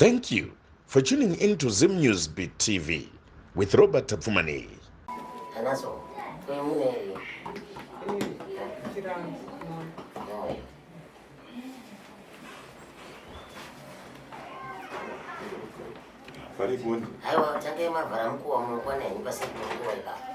Thank you for tuning in to Zim News Beat TV with Robert Tapfumaneyi. Anaso, mune Aiwa, tangai mavhara mukuwa munokwana henyu pasina mukuwa ipapo.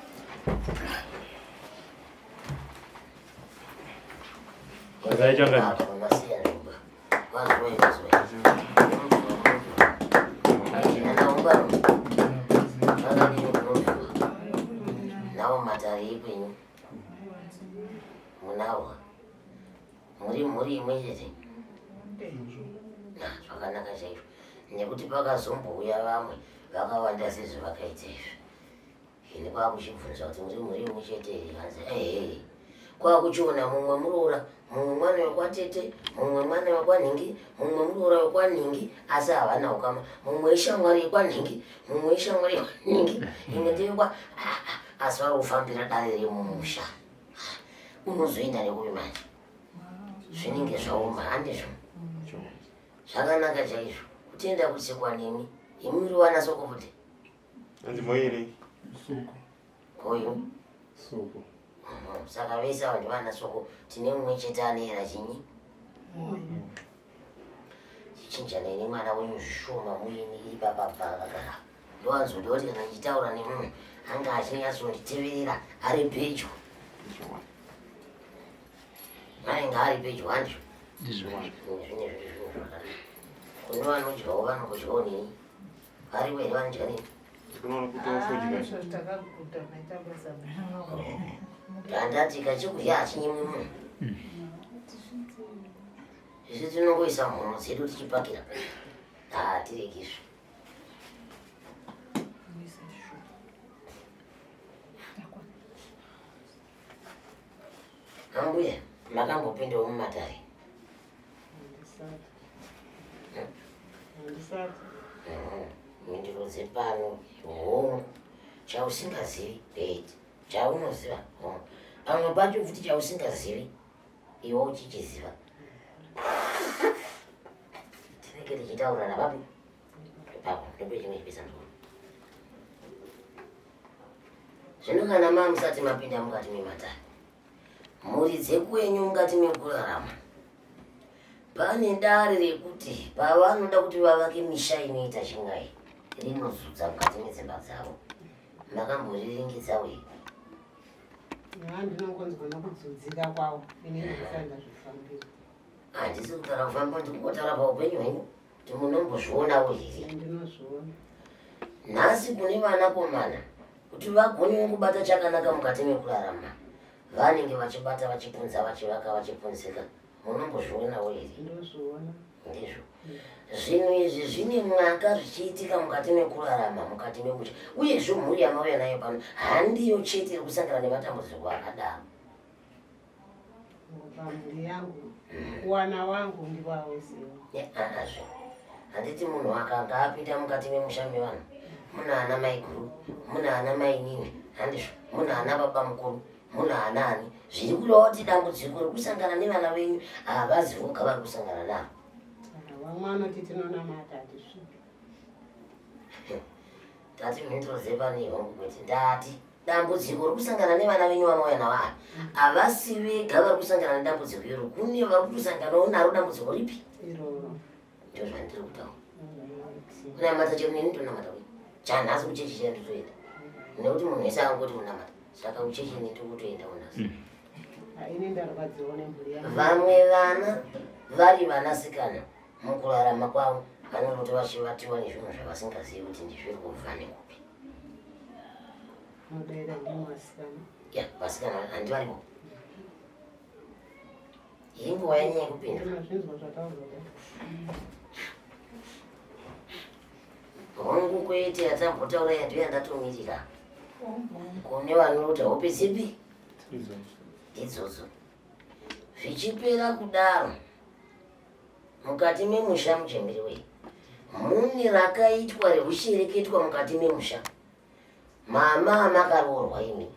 Nawo matare ekwenyu munawo muri mhuri imwe chete zvakanaka chaizvo nekuti pakazombouya vamwe vakawanda sezvavakaita izvi Ini kwakuchibvunza kuti muri mhuri imwe chete here hanzi ehe. Kwakuchiona mumwe muroora, mumwe mwana wekwatete, mumwe mwana wekwanhingi, mumwe muroora wekwanhingi asi havana ukama, mumwe ishamwari yekwanhingi, mumwe ishamwari yekwanhingi, imwe ndeyekwa ah, ah, asi vari kufambira dare remumusha. Unozoenda nekupi manje? Zvinenge zvaoma handizvo? Zvakanaka chaizvo kutenda kutsikwa nemi imi muri vana soko futi. Hanzi moyerei? Soko. Koyo? Soko. Saka vese ava ndivana soko tine mumwe chete anoyera chinyi? Chichinjanai nemwana wenyu zvishoma muini ipapa pakagara. Ndowanzoda kuti kana ndichitaura nemunhu anga achinyatsonditeverera ari pedyo. Anenge ari pedyo handizvo? Ndizvo. Zvine zvinhu zvakanaka. Kune vanodyawo vanongodyawo neni. Variko here vanodya nini? Kunoona kuti wafodya. Ndandati kachekudya hachinyimwi munhu. Isu tinongoisa mhuno dzedu tichipakira. Hatiregizve. Ambuya, makambopindawo mumatare? Mhinduro dzepano hongu, chausingazivi bed, chaunoziva hongu. Pamwe pacho futi chausingazivi iwe uchichiziva. Tinenge tichitaura navapi ipapo ndipo chimwe chipisa nduru. Zvino kana mamusati mapinda mukati mematare Mhuri dzekwenyu mukati mekurarama pane dare rekuti pavanoda kuti vavake misha inoita chingai rinozudza mukati medzimba dzavo. Makamboriringidza wei? Ndinongonzwa nokudzudzika kwawo ini ndisati ndazvifambira. Handisi kutaura kufamba ndikungotaura paupenyu hwenyu kuti munombozvionawo here? Ndinozviona. Nhasi kune vanakomana Kuti vagonewo kubata chakanaka mukati mekurarama, vanenge vachibata vachipunza vachivaka vachipunzika. Munombozvionawo here? Ndozviona. Ndizvo. Zvinhu izvi zvine mwaka zvichiitika mukati mekurarama, mukati memusha. Uyezve mhuri yamauya nayo pano handiyo chete iri kusangana nematambudziko akadaro. Pamhuri yangu kuwana wangu ndiwauziva. Azve handiti munhu akanga apinda mukati memusha mevanhu muna ana maiguru muna ana mainini handizvo muna ana baba mukuru muna ana ani zviri kureva kuti dambudziko rekusangana nevana venyu havazi voga vari kusangana navo. Vamwe vanoti tinonamata hatisviki. Tati mhinduro dzepano hongu kwete ndati Dambudziko rikusangana nevana venyu vamauya navo ava havasi vega vari kusangana nedambudziko iro, kune vari kutosanganawo naro dambudziko ripi iroro. Ndizvo zvandiri kutaura. Kunamata chero neni ndonamata uyu chanhasi kuchechi chiya nditoenda nekuti munhu wese angoti unamata saka kuchechi ini ndiri kutoenda unhasi. Ini ndarwadziwa nemhuri yangu. Vamwe vana vari vanasikana mukurarama kwavo vanorota vachivatiwa nezvinhu zvavasingazivi kuti ndizviri kubva nekupi. Mudaira ndimo vasikana. Ya, vasikana handi varimo. Iyi nguva yenyu yekupinda. Mazvinzwa zvataurwa. Hongu kwete yatambotaura yandiyo yandatomirira. Kune vanorota hope dzipi? Idzodzo. Zvichipera kudaro mukati memusha muchembere wei mune rakaitwa rekushereketwa mukati memusha mama amakaroorwa imi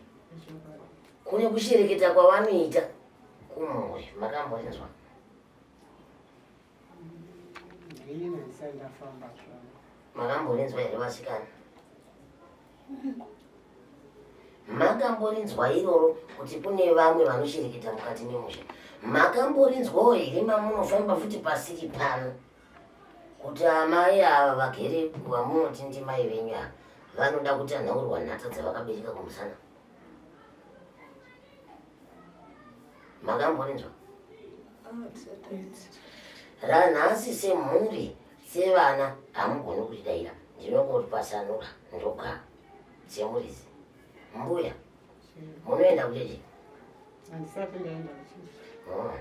kune kushereketa kwavanoita kumhuri makamborinzwa. Inini handisati ndafamba zvangu. Makamborinzwa here vasikana? Makamborinzwa iroro kuti kune vamwe vanoshereketa mukati memusha? Makamborinzwawo here mamunofamba futi pasiri pano kuti amai ava vagere vamunoti ndimai venyu ava vanoda kuti anhaurwa nhata dzavakabereka kumusana? Makamborinzwa? Ranhasi semhuri sevana hamugoni kuridaira, ndinongoripasanura ndoga semuridzi. Mbuya, munoenda kuchechi? Handisati ndaenda kuchechi. Oh.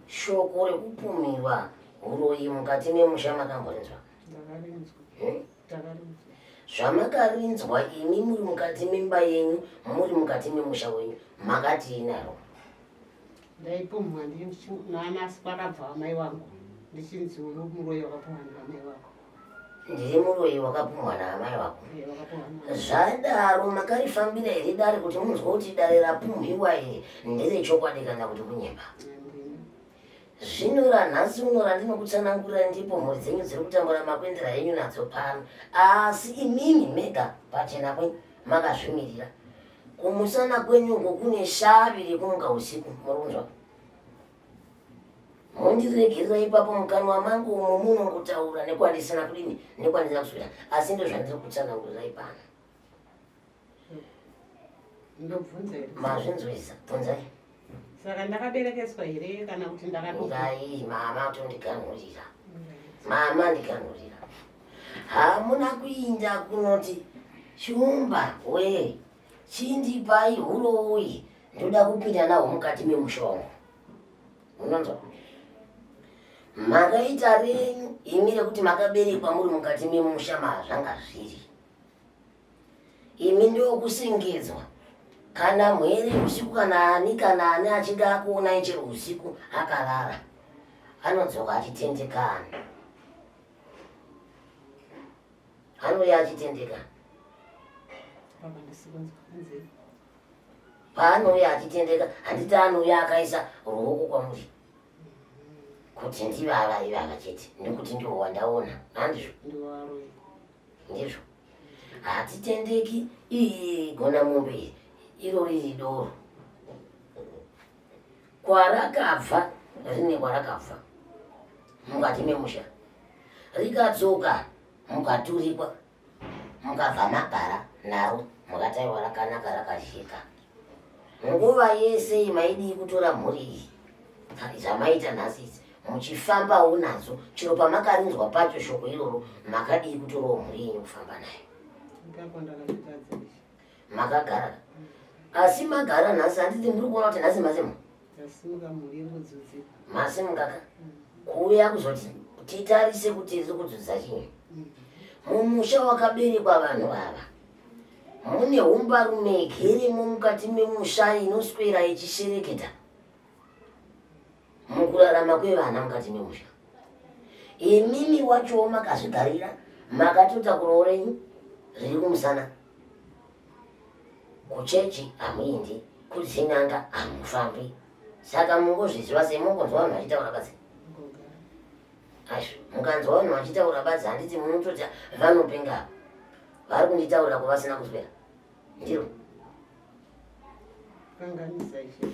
Shoko rekupumirwa huroyi mukati memusha makamborinzwa? Ndakarinzwa. Hmm? Ndakarinzwa. Zvamakarinzwa imi muri mukati memba yenyu, muri mukati memusha wenyu, makatii naro? Ndaipumhwa naanasi kwakabva amai wangu ndichinzi uri muroyi wakapumhwa naamai wako. Ndiri muroyi wakapumhwa naamai wako. Eh, wakapumhwa naamai. Zvadaro makarifambira here dare kuti munzwe kuti dare rapumhiwa iri nderechokwadi kana kuti kunyepa? Handina. Zvino ranhasi uno randinokutsanangurira ndipo mhuri dzenyu dziri kutambura makuendera henyu nadzo pano, asi imimi mega pachena kwenyu makazvimirira. Kumusana kwenyu uko kune shavi rekumuka usiku, muri kunzwa? Mondiregerera ipapo mukanwa mangu umo munongotaura nekwandisina kudini nekwandisina kuswera, asi ndozvandiri kutsanangurirai pano. Ndobvunza here? Mazvinzwisa, bvunzai. Saka ndakaberekeswa here kana kuti ndakadoko? Ngai mama tondiganhurira. Mama ndiganhurira. Hamuna kuinda kunoti shumba we chindipai huroyi ndoda kupinda nahwo mukati memushongo. Munonzwa? Makaita renyu imi rekuti makaberekwa muri mukati memusha mazvanga zviri. Imi ndokusengedzwa kana mhwere usiku kana ani kana ani achinge akuonai chero usiku akarara anodzoka achitendekana, anouya achitendekana. Baba ndisikunzwa hanzi. Paanouya achitendeka handiti anouya akaisa ruoko kwamuri kuti ndivava ivava chete nekuti ndiwo wandaona, handizvo? Ndiwaroyi. Ndizvo hatitendeki. Iyi gona mombe iri iro riri doro kwarakabva rine kwarakabva mukati memusha rikadzoka mukaturikwa mukabva magara naro mukataiwa rakanaka rakazhika nguva yese iyi maidii kutora mhuri iyi zvamaita nhasi idzi muchifambawo nadzo chero pamakarinzwa pacho shoko iroro makadii kutorawo mhuri yenyu kufamba nayo? Ipapo ndakazvitadza izvi. Makagara asi magara nhasi handiti muri kuona kuti nhasi masimu Ndasimuka mhuri iri kudzudzika. Masimuka ka kuuya kuzoti titarise kuti riri kudzudza chinyi mumusha wakaberekwa vanhu ava. Mune humbarume geremo mukati memusha inoswera ichishereketa mukurarama kwevana mukati memusha. Imimi wachowo makazvigarira makatotakurawo renyu riri kumusana. Kuchechi hamuendi, kudzin'anga hamufambi, saka mungozviziva sei? Mungonzwa vanhu vachitaura badzi azvo mukanzwa vanhu vachitaura badzi handiti munototi vanopenga vari kunditaurira kwavasina kuswera ndiro Kanganisa ishe.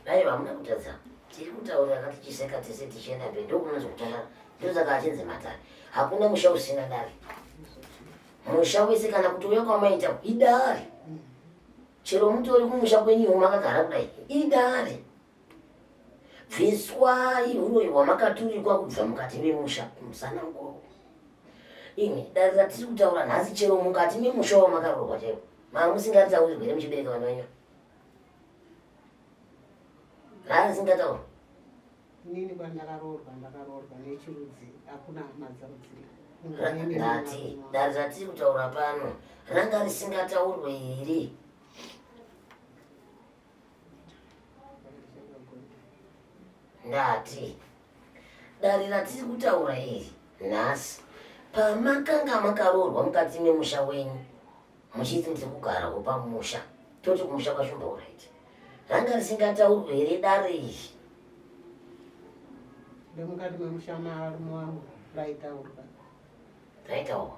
Dai vamuna kutadza tiri kutaura katichiseka tese tichienda mberi ndokunonzi kutandara ndosaka achinzi matare. Hakuna musha usina dare, musha wese kana kuti uya kwamaita idare, chero mutori kumusha kwenyuwo makagara kudai idare. Bviswai huroyi hwamakaturikwa kubva mukati memusha kumusana ukoko. Imi dare ratiri kutaura nhasi chero mukati memusha wamakaroorwa chaiwo mamusingataurirwe here muchibereka vanhu venyu raasingataura? Inini kwandakaroorwa ndakaroorwa nechirudzi, hakuna hama dzangu dziri. Ndati dare ratiri kutaura pano ranga risingataurwe here? Ndati dare ratiri kutaura iri nhasi pamakanga makaroorwa mukati memusha wenyu muchiti ndiri kugarawo pamusha toti kumusha kwaShumba uraiti ranga risingataurwe here dare iri? Remukati memusha mavarume wangu raitaurwa. Raitaurwa.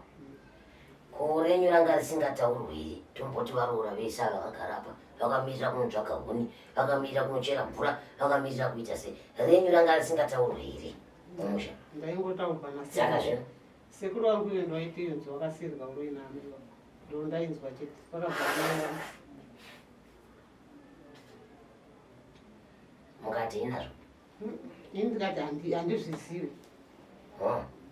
Ko renyu ranga risingataurwi here? Tomboti varoora vese ava vakagara apa vakamirira kunotsvaga huni, vakamirira kunochera mvura, vakamirira kuita sei? Renyu ranga risingataurwi here mumusha? Ndaingotaurwa Saka zvino nasekuru wangu iyo ndaiti wakasirwa uroyi naamai vangu. Ndondainzwa chete. Vakabva amai vangu. Mukati inazvo. Ini ndikati handizvizivi.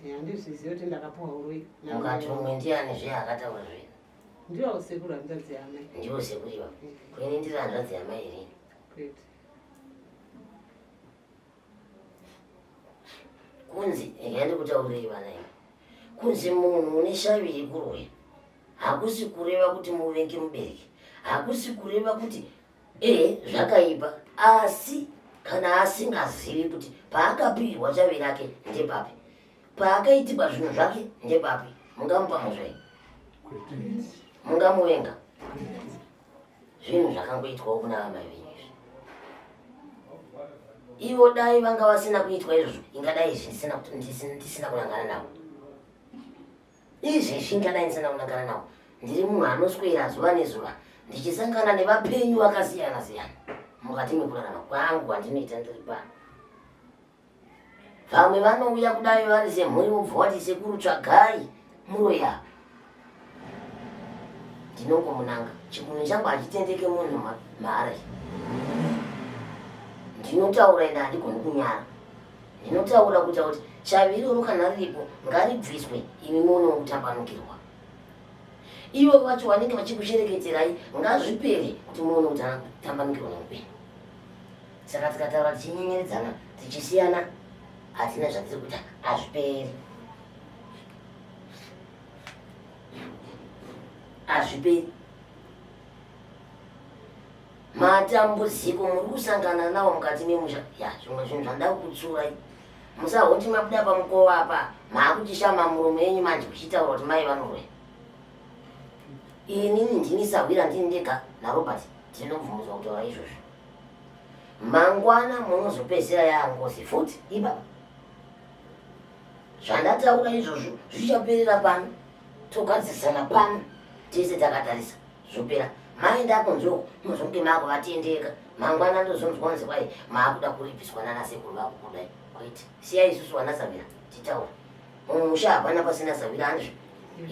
Handizvizivi kuti ndakapuwa uroyi. Mukati umwe ndiani zve akataura zve? Ndiwo sekuru hanzvadzi yamai. Ndiwo sekuru ivavo. Kuini ndiri hanzvadzi yamai here? Kwete. Kunzi regai ndikutaurei vana imi. Kunzi munhu une shavi yekuroya hakusi kureva kuti muvenge mubereki, hakusi kureva kuti ehe zvakaipa, asi kana asingazivi kuti paakapirwa shavi rake ndepapi, paakaitirwa zvinhu zvake ndepapi, mungamupa mhosva here? Mungamuvenga? Zvinhu zvakangoitwawo kuna amai venyu izvi. Ivo dai vanga vasina kuitwa izvozvo, ingadai izvi ndisina kunangana navo. Izvezvi ingadai ndisina kunangana navo. Ndiri munhu anoswera zuva nezuva ndichisangana nevapenyu vakasiyana siyana mukati mekurarama kwangu kwandinoita ndiri pano. Vamwe vanouya kudai vari semhuri vobva vati sekuru tsvagai muroyi apa. Ndinongomunanga chikunwe changu hachitendeke munhu mahara. Ndinotaura ende handigoni kunyara. Ndinotaura kuita kuti shavi iroro kana riripo ngaribviswe imi muone kutambanukirwa. Ivo vacho vanenge vachikushereketerai ngazvipere kuti muone kutambanukirwa neupenyu. Saka tikataura tichinyenyeredzana tichisiyana hatina zvatiri kuita hazviperi. Hazviperi. Matambudziko muri kusangana nawo mukati memusha ya zvimwe zvinhu zvandida kukutsurai. Musahoti mabuda pamukova apa maakuchishama muromo yenyu manje kuchitaura kuti mai vanoroya. Inini ndini sahwira ndini ndega naRobert tinobvumidzwa kutaura izvozvo. Mangwana munozopedzisira yaangozi futi ipapa. Zvandataura izvozvo zvichaperera pano, togadzirisana pano tese takatarisa zvopera. Maenda kunze uko muzonge makuvatendeka mangwana ndozonzwa kunzi kwai maakuda kuripiswa nana sekuru vako kudai. Kwete, siyai isusu vana Sahwira titaure. Mumusha hapana pasina sahwira handizvo?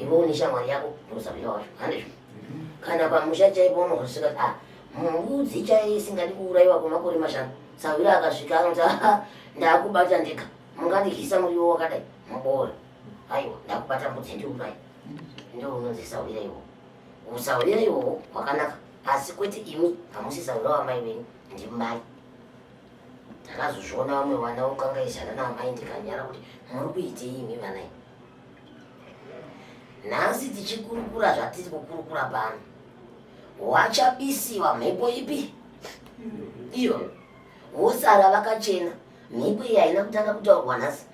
Iwe une shamwari yako ndosahwira wacho handizvo? Kana pamusha chaipo unozosvika ah mbudzi chaiyo isingadi kuurayiwa kwemakore mashanu sahwira akasvika anoti ah ndakubata ndega mungandidyisa muriwo wakadai muboora aiwa ndakubata mbudzi ndiurayi ndo unonzi sahwira iwowo usahwira iwowo hwakanaka asi kwete imi hamusi sahwira wamai venyu ndimai Ndakazozviona vamwe vana vokangaizana naamai ndikanyara kuti muri kuitei imi vana imi. Nhasi tichikurukura zvatiri kukurukura pano, wachabisiwa mhepo ipi iyo wosara vakachena. Mhepo iyi haina kutanga kutaurwa nhasi,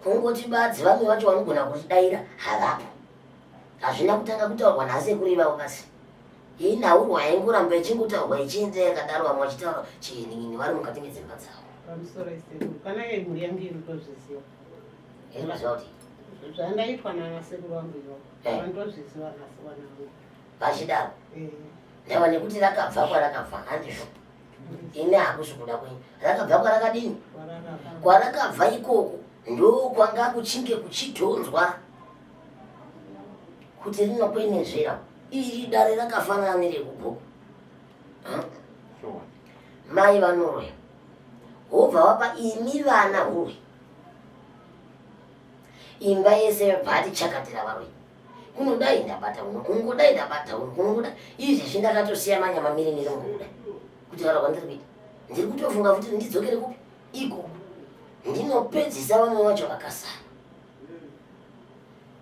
kungoti badzi vamwe vacho vanogona kutidaira havapo. Hazvina kutanga kutaurwa nhasi ekuri ivavo basi. Inhaurwa yaingoramba ichingotaurwa ichienda yakadaro vamwe vachitaura chihinin'ini vari mukati medzimba dzavo. Pamusoro isekuru kana iye mhuri yangu iri kutozviziva. Iri kuziva kuti zvandaitwa nana sekuru vangu ivo Eh. vanotozviziva nhasi vana vangu. Vachidaro. Eh. Ndava nekuti rakabva kwarakabva handizvo. Ini hakusi kuda kwenyu. Rakabva kwarakadini? Kwarakabva. Kwarakabva ikoko ndokwanga kuchinge kuchidhonzwa kuti rinokwenenzvera. Iri dare rakafanana nerekugogo. Mai vanoroya. Wobva wapa imi vana huroyi. Imba yese yobva ati chakatira varoyi. Kunodai ndabata uno, kungodai ndabata uno, kungodai. Izvezvi ndakatosiya manyama miri miri ngokuda. Kutaura kwandiri kuita. Ndiri kutofunga futi ndidzokere kupi? Ikoko. Ndinopedzisa vamwe vacho vakasara.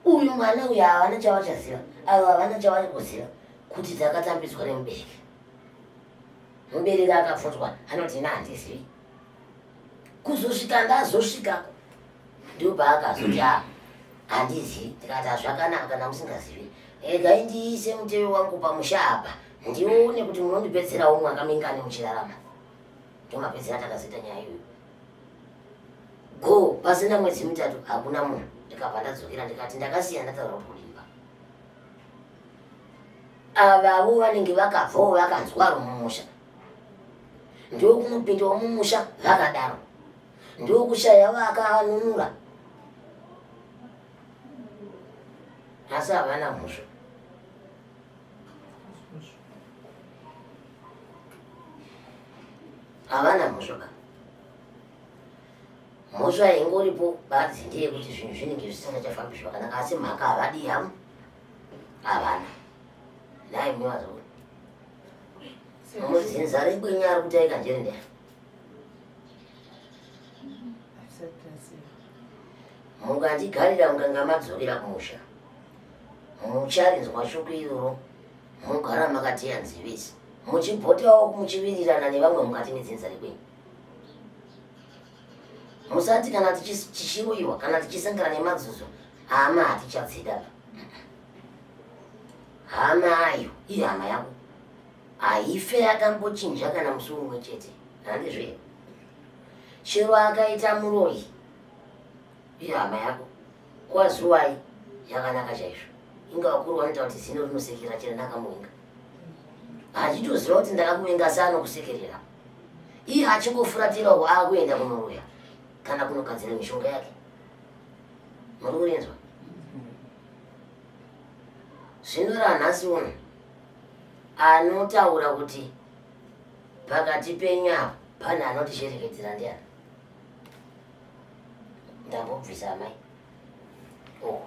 Uyu mwana uyu havana chavachaziva, avo havana chavari kuziva kuti takatambidzwa nemubereki. Mubereki akabvunzwa anoti ina handizivi. Kuzosvika ndazosvikako ndipo paakazoti a handizivi. Ndikati hazvakanaka kana musingazivi, regai ndiise muteyo wangu pamusha apa ndione kuti munondipedzerawo mwaka mingani muchirarama. Ndomapedzera takazoita nyaya iyoyo. Go pasina mwedzi mitatu hakuna munhu. Ndikabva ndadzokera ndikati ndakasiya ndataura kuti kurimba. Avavo vanenge vakabvawo vakanzwaro mumusha. Ndokunopindawo mumusha vakadaro. Ndokushaya vakavanunura. Asi havana mhosva. Havana mhosva ba. Mhosva ingoripo badzi ndeyekuti zvinhu zvinenge zvisingachafambi zvakanaka asi mhaka havadi havo. Havana. Nhai munyazvo. Mudzinza rekwenyu ari kutaika njere ndiani? Mukandigarira mukanga madzokera kumusha. Mucharinzwa shoko iroro mogara makateya nzeve idzi muchipotawo muchiwirirana nevamwe mukati medzinza rekwenyu. Musati kana tichiroyiwa kana tichisangana nemadzudzo hama hatichadzida. Hama ayo ihama yako haife yakambochinja kana musi umwe chete handizvo here? Chero akaita muroyi ihama yako kwazuwai yakanaka chaizvo. Inga vakuru vanoita kuti zino rinosekerera chero ndakamuvenga. Achitoziva kuti ndakakuvenga asi anokusekerera. Iye achingofuratirawo akuenda kunoroya kana kunogadzira mishonga yake. Muri kurinzwa? Zvino ranhasi uno anotaura kuti pakati penyu apa pane anotisherekedzera ndiani? Ndambobvisa amai. Oh.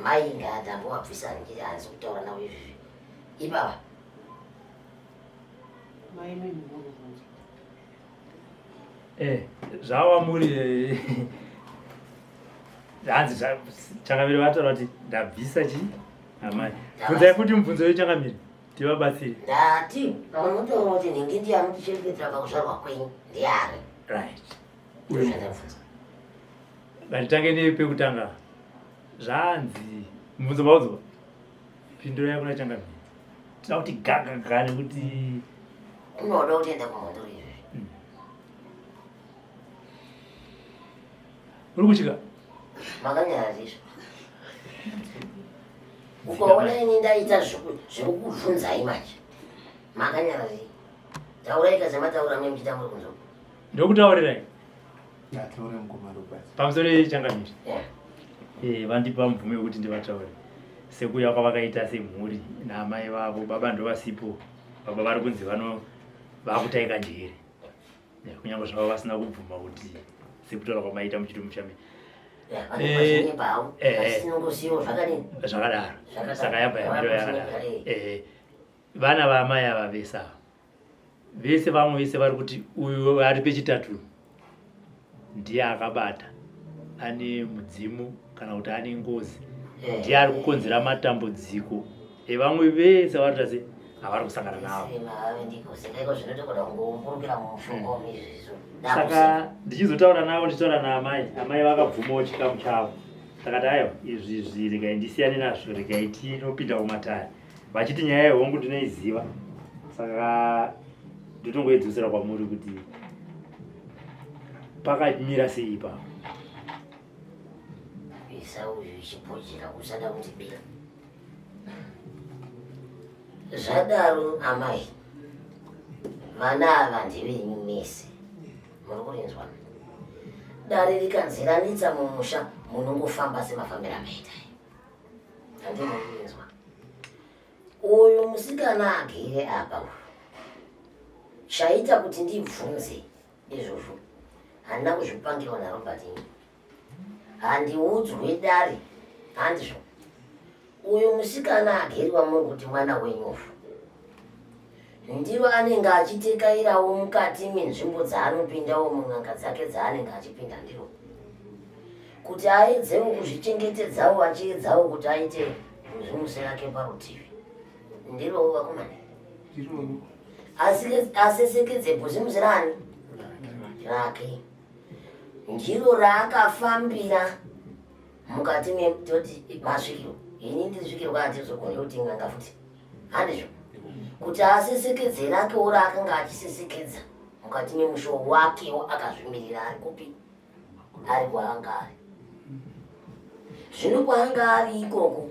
Mai nga ndambovabvisa ndiri hanzi kutaura navo izvizvi. Ipapa. Mai mimi munobvunza. Eh, zvawa muri eh, hanzi changamire vataura kuti ndabvisa chi amai. Bvunzai futi mubvunzo yechangamire tivabatsire. Ndati unotaura kuti nhingi ndiye anotichengetera pakuzvarwa kwenyu ndiani? Right. Ndozvandabvunza. Ngatitange nepekutanga. Zvanzi mubvunzo maudzwa. Pindura yako nachangamire. Tinoda kuti gaga ga nekuti unoda kutoenda kumhondoro izvi. Uri kutya? Makanyarariswa. Ukaona ini ndaita zvekukubvunzai manje. Makanyararei. Taurai kazamataura mwe muchita muri kunzwa. Ndokutaurirai. Ndataura mukoma Robert. Pamusoro yechangamire. Yeah. Eh, vandipa mvumo yekuti ndivataure. Sekuuya kwavakaita semhuri naamai vavo, baba ndovasipo. Baba vari kunzi vano vakutaika njere. Eh, kunyange zvavo vasina kubvuma kuti sekutaura kwamaita muchiti mushame. Eh, eh, zvakadaro. Saka yabva yamiro yakadaro. Eh, vana vaamai ava vese ava. Vese vamwe vese vari kuti uyu ari pechitatu ndiye akabata ane mudzimu kana kuti ane ngozi ndiye ari kukonzera matambudziko evamwe vese vari kuita se avari kusangana navo. Saka ndichizotaura navo ndichitaura naamai, amai vakabvumawo chikamu chavo. Takati aiwa izvi izvi regai ndisiyane nazvo regai tinopinda mumatare. Vachiti nyaya yehongu ndinoiziva saka ndotongoidzosera kwamuri kuti pakamira sei ipapo. Isa uyu chibhojera usada kundibira. Zvadaro amai, vana ava ndevenyu mese. Muri kurinzwa? Dare rikanziranitsa mumusha munongofamba semafambiro amaita. Handina kurinzwa. Uyu musikana agere apa uyu. Chaita kuti ndibvunze izvozvo handina kuzvipangirwa naRobert ini. Handiudzwe dare handizvo. Uyu musikana agere wamuri kuti mwana wenyu uyu ndiro anenge achitekairawo mukati menzvimbo dzaanopindawo mun'anga dzake dzaanenge achipinda ndiro kuti aedzewo kuzvichengetedzawo achiedzawo kuti aite bhizimisi rake parutivi ndirowo vakomana asesekedze bhizimisi rani rake ndiro raakafambira mukati metoti masvikiro ini ndisvikiro kana tizogone kuti n'anga futi handizvo kuti asesekedze rakewo raakanga achisesekedza mukati memusho wakewo akazvimirira ari kupi. Ari kwaanga ari. Zvino kwaanga ari ikoko,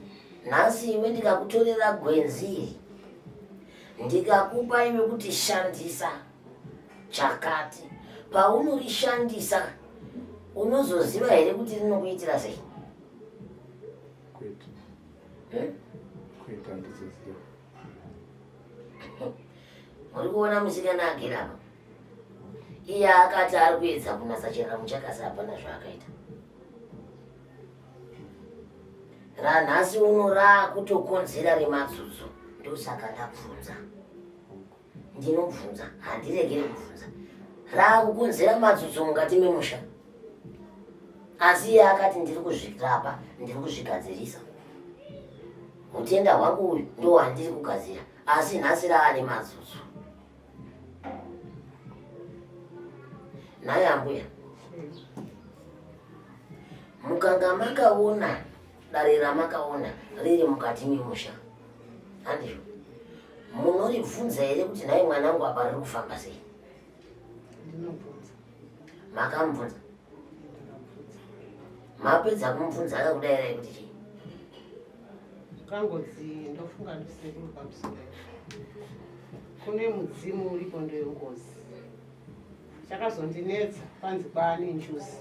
nhasi iwe ndikakutorera gwenzi iri, ndikakupa iwe kuti shandisa chakati, paunorishandisa unozoziva here kuti rinokuitira sei? Kwete. Hmm? Kwete, handizoziva. Muri kuona musikana agere apa? Iye akati ari kuedza kunatsa chiraramo chake asi hapana zvaakaita. Ranhasi uno raakutokonzera remadzudzo ndosaka ndabvunza. Ndinobvunza, handiregere kubvunza. Raakukonzera madzudzo mukati memusha. Asi iye akati ndiri kuzvirapa, ndiri kuzvigadzirisa. Utenda hwangu uyu ndohwandiri kugadzira asi nhasi raane madzudzo. Nhai ambuya, mukanga makaona dare ramakaona riri mukati memusha, handizvo? Munoribvunza here kuti nhai mwanangu apa riri kufamba sei? Ndinobvunza. Makamubvunza? Mapedza kumubvunza akakudairai kuti chii? Kangodzi ndofunga ndisekuru pamusoro. Kune mudzimu uripo ndoyengozi. Chakazondinetsa panzi kwaane njuzi.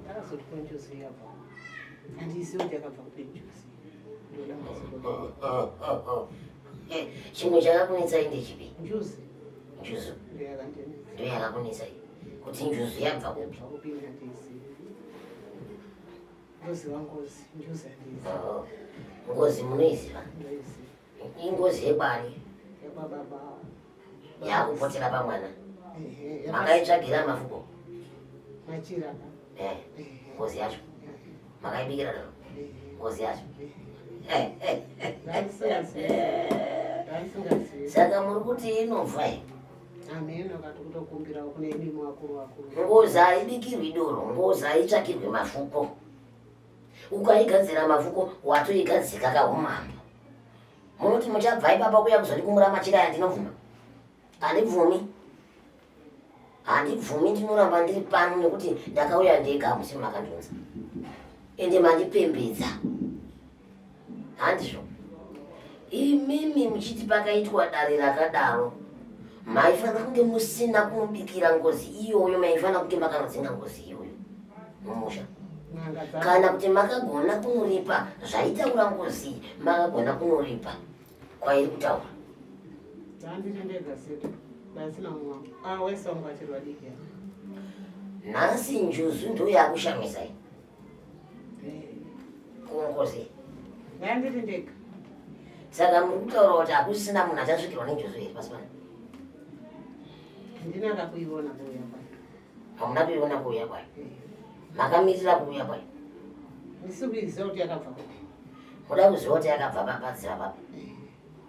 Ndakazoti ko njuzi yabva. Handizivi kuti yakabva kupi njuzi. Ndodambudziko. Chimwe chakakunetsai ndechipi? Njuzi. Njuzu. Ndoyakandinetsa. Ndoyakakunetsai. Kuti njuzu yabva kupi? Yabva kupi handizivi. Ndoziva ngozi, njuzi handizivi. Oh, ngozi munoiziva? Ndoiziva. Ingozi yekwani? Yekwababa. Yakupotera pamwana. Ehe. Makaitsvagira mafuko? Machira. Eh. Ngozi yacho. Makaibikira doro? Ngozi yacho. Saka muri kuti inobva here? Ameno kati kutokumbirawo kune imi vakuru vakuru. Ngozi haibikirwi doro, ngozi haitsvakirwi mafuko. Ukaigadzira mafuko watoigadzika kaumambo. Munoti muchabva ipapa kuya kuzondikumura machira aya ndinobvuma? Handibvumi. Handibvumi, ndinoramba ndiri pano nekuti ndakauya ndega hamusi makandunza. Ende mandipembedza. Handizvo. Imimi muchiti pakaitwa dare rakadaro, maifanira kunge musina kunobikira ngozi iyoyo, maifanira kunge makanodzinga ngozi iyoyo mumusha. Kana kuti makagona kunoripa zvaitaura ngozi, makagona kunoripa kwairi kutaura. Handiri ndega setu. Ndasina mumwe. Ah, wese wangu achiri vadiki. Nhasi njuzu ndo yakushamisa iyi. Kungozi. Ndandiri ndega. Saka muri kutaura kuti hakusisina munhu achasvikirwa nenjuzu here pasi pano? Handina kakuiona kuuya kwayo. Hamuna kuiona kuuya kwayo? Makamirira kuuya kwayo? Ndisi kuiziva kuti yakabva kupi. Muda kuziva kuti yakabva padziva papi?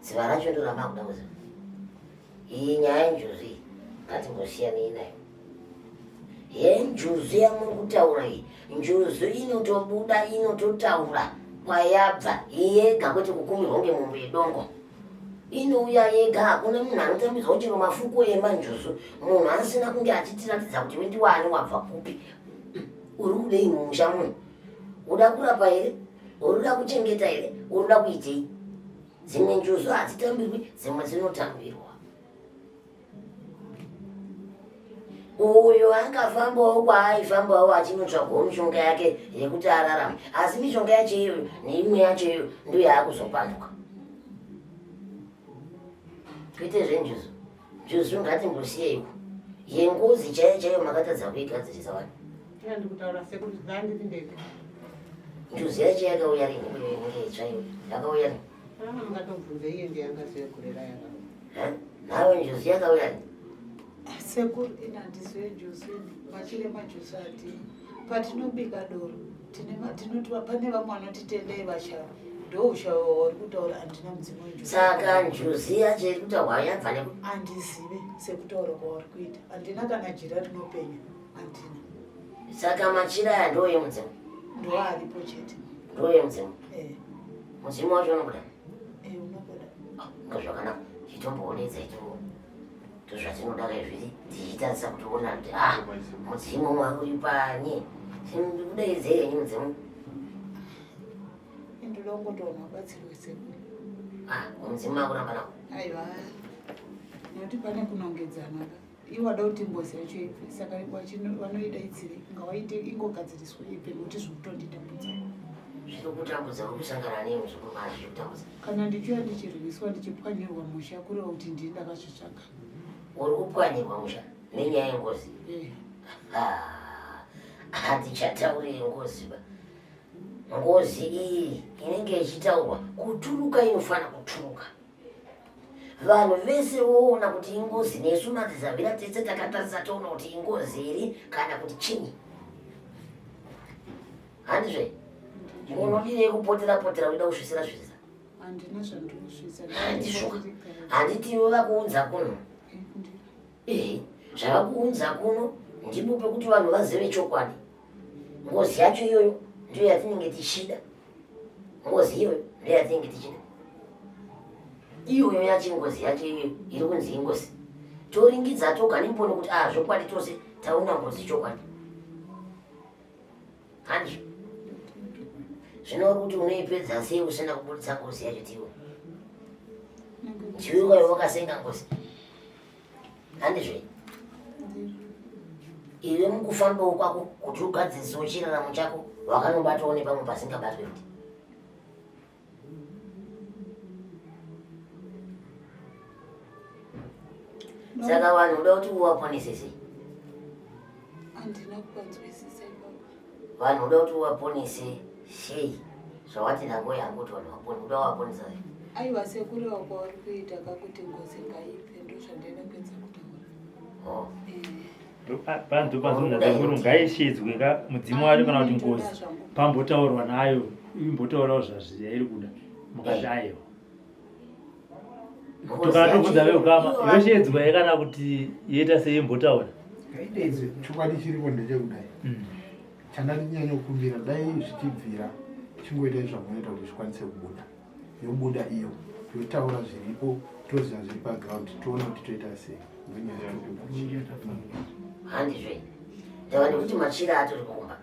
Dziva racho ndo ramakuda kuziva. Iyi nyaya yenjuzu iyi ngatimbosiyanei nayo. Yenjuzu yamuri kutaura iyi, njuzu inotobuda inototaura kwayabva yega kwete kukumirwa kunge mombe yedongo. Inouya yega, hakuna munhu anotambidzwa chero mafuko emanjuzu munhu asina kunge achitiratidza kuti wendiwani wabva kupi. Uri kudei mumusha muno? Uda kurapa here? Uri kuda kuchengeta here? Uri kuda kuitei? Dzimwe njuzu hadzitambirwi, dzimwe dzinotambirwa. Uyo akafambawo kwaaifambawo achinotsvagawo mishonga yake yekuti ararame, asi mishonga yacho iyoyo neimwe yacho iyoyo ndiyo yaakuzopanduka. Kuite zvenjuzu, njuzu ngatimbosiyeiko yengozi chaiyo chaiyo makatadza kuigadzirisa wani. Ndikutaura sekuti ndandiri ndega. Njuzu yacho yakauya rini uyo inenge itsva iyoyo yakauya rini? Ah, mungatobvunze iye ndiye angazive gore rayakauya. Nawe njuzu yakauya rini? Sekuru ini handizive njuzu ini, vachirema njuzu handii. Patinobika doro tinoti pane vamwe vanoti tendai vashava, ndoushavi hwauri kutaura handina mudzimu wenjuzu. Saka njuzu yacho iri kutaurwa yabva neku? Handizive sekutaura kwauri kuita, handina kana jira rinopenya, handina. Saka machira aya ndo yemudzimu? Ndo aripo chete. Ndo yemudzimu? Eh. Mudzimu wacho unobuda? Eh, unobuda. Oh, zvakanaka. Chitomboonedza ito. Ndozvatinoda kaizviri tichitarisa kutoona kuti ah, mudzimu mwari uri pani. Ndikudaidzei henyu mudzimu. Indoda kungotowana ubatsirwe sekuru. Ah, mudzimu akuramba nawo. Aiwa. Nekuti pane kunongedzana ka. Iwo wada kuti ngozi yacho ibve saka vanoidaidzire ngawaite ingogadziriswe ibve nekuti zviri kutonditambudza. Zviri kutambudza uri kusangana nei muzukuru kana zvichikutambudza? Kana ndichiuya ndichirwiswa ndichipwanyirwa musha kureva kuti ndini ndakazvitsvaga. Uri kupwanyirwa musha nenyaya yengozi? Eh. Hatichatauri yengozi ba. Ngozi iyi inenge ichitaurwa kuturuka inofana kuturuka. Vanhu vese voona kuti ingozi nesu madzisahwira tese takatarisa toona kuti ingozi here kana kuti chinyi. Handizve? Unodirei kupotera potera uida kusvisira svisira? Handina zvandinosvitsa. Handishuka. Handiti iwe vakuunza kuno. Ehe, zvavakuunza kuno ndipo pekuti vanhu vazive chokwadi. Ngozi yacho iyoyo ndiyo yatinenge tichida. Ngozi iyoyo ndiyo yatinenge tichida. Iyoyo yacho ngozi yacho iyoyo iri kunzi ingozi. Toringidza toga nembono kuti ah zvokwadi tose taona ngozi chokwadi. Handizvo. Zvino uri kuti unoipedza sei usina kuburitsa ngozi yacho tiwe? Ndiwe kwayo wakasenga ngozi. Handizvo. Iwe mukufambawo kwako kuti ugadzirisewo chiraramo chako wakanobatawo nepamwe pasingabatwe futi. Saka vanhu uda kuti uvaponese sei? Handina kupanzwisisa ipapo. Vanhu uda kuti uvaponese sei? Zvawati nhango yangu kuti vanhu vapone, uda uvaponesa sei? Aiwa sekureva kwauri kuita kakuti ngozi ngaibve ndozvandaida kuedza kutaura. Oh. Eh. Panzo panzo sekuru ngaishedzwe ka mudzimu wacho kana kuti ngozi pambotaurwa nayo imbotaurawo zvazviyairi kuda mukati aiwa. Tukatobvunza veukama yoshedzwa here kana kuti yoita sei imbotaura. Ngaidaidzwe chokwadi chiripo ndechekudai. Chandanyanya kukumbira dai zvichibvira chingoitai zvamunoita kuti zvikwanise kubuda. Yobuda iyo yotaura zviripo toziva zviri paground toona kuti toita sei. Ndonyaya yekuda. Handizve. Ndava nekuti machira atori kumba.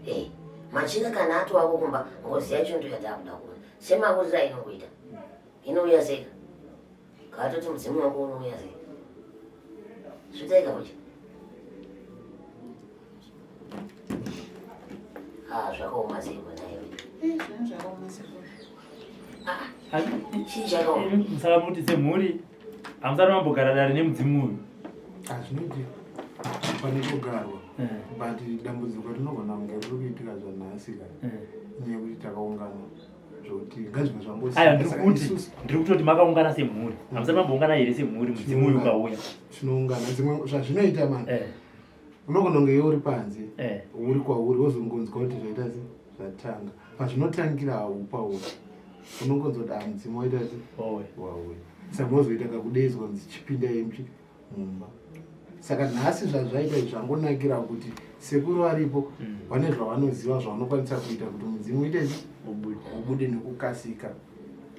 Eh, machira kana atovako kumba ngozi yacho ndiyo yatakuda kuona. Semakuriro ainongoita. Inouya sei? Katoti mudzimu wako unouya sei? Zvitaika kucha. Ah, zvakaoma sei mwana iwe. Eh, zvinhu zvakaoma sekuru. Ah, chii chakaoma? Musaka muti semhuri hamusati mambogara dare nemudzimu uyu. Hazvinoitika. Pane kugarwa. But dambudziko rinogona kunge riri kuitika zvanhasi ka. Inyaya yekuti takaungana. Zvekuti ngazvimwe zvangosiya. Aiwa, ndiri kuti ndiri kutoti makaungana semhuri. Hamusati mamboungana here semhuri mudzimu uyu ukauya? Tinoungana dzimwe zvazvinoita mani. Unogona kunge iwe uri panze, uri kwauri wozongonzwa kuti zvaita se zvatanga. Pazvinotangira haupauri. Unongonzwa kuti ah mudzimu waita se wauya. Saka unozoita kakudeidzwa kunzi chipindai mumba. Saka nhasi zvazvaita izvi zvangonakira kuti sekuru varipo vane zvavanoziva zvavanokwanisa kuita kuti mudzimu uite se ubude nekukasika.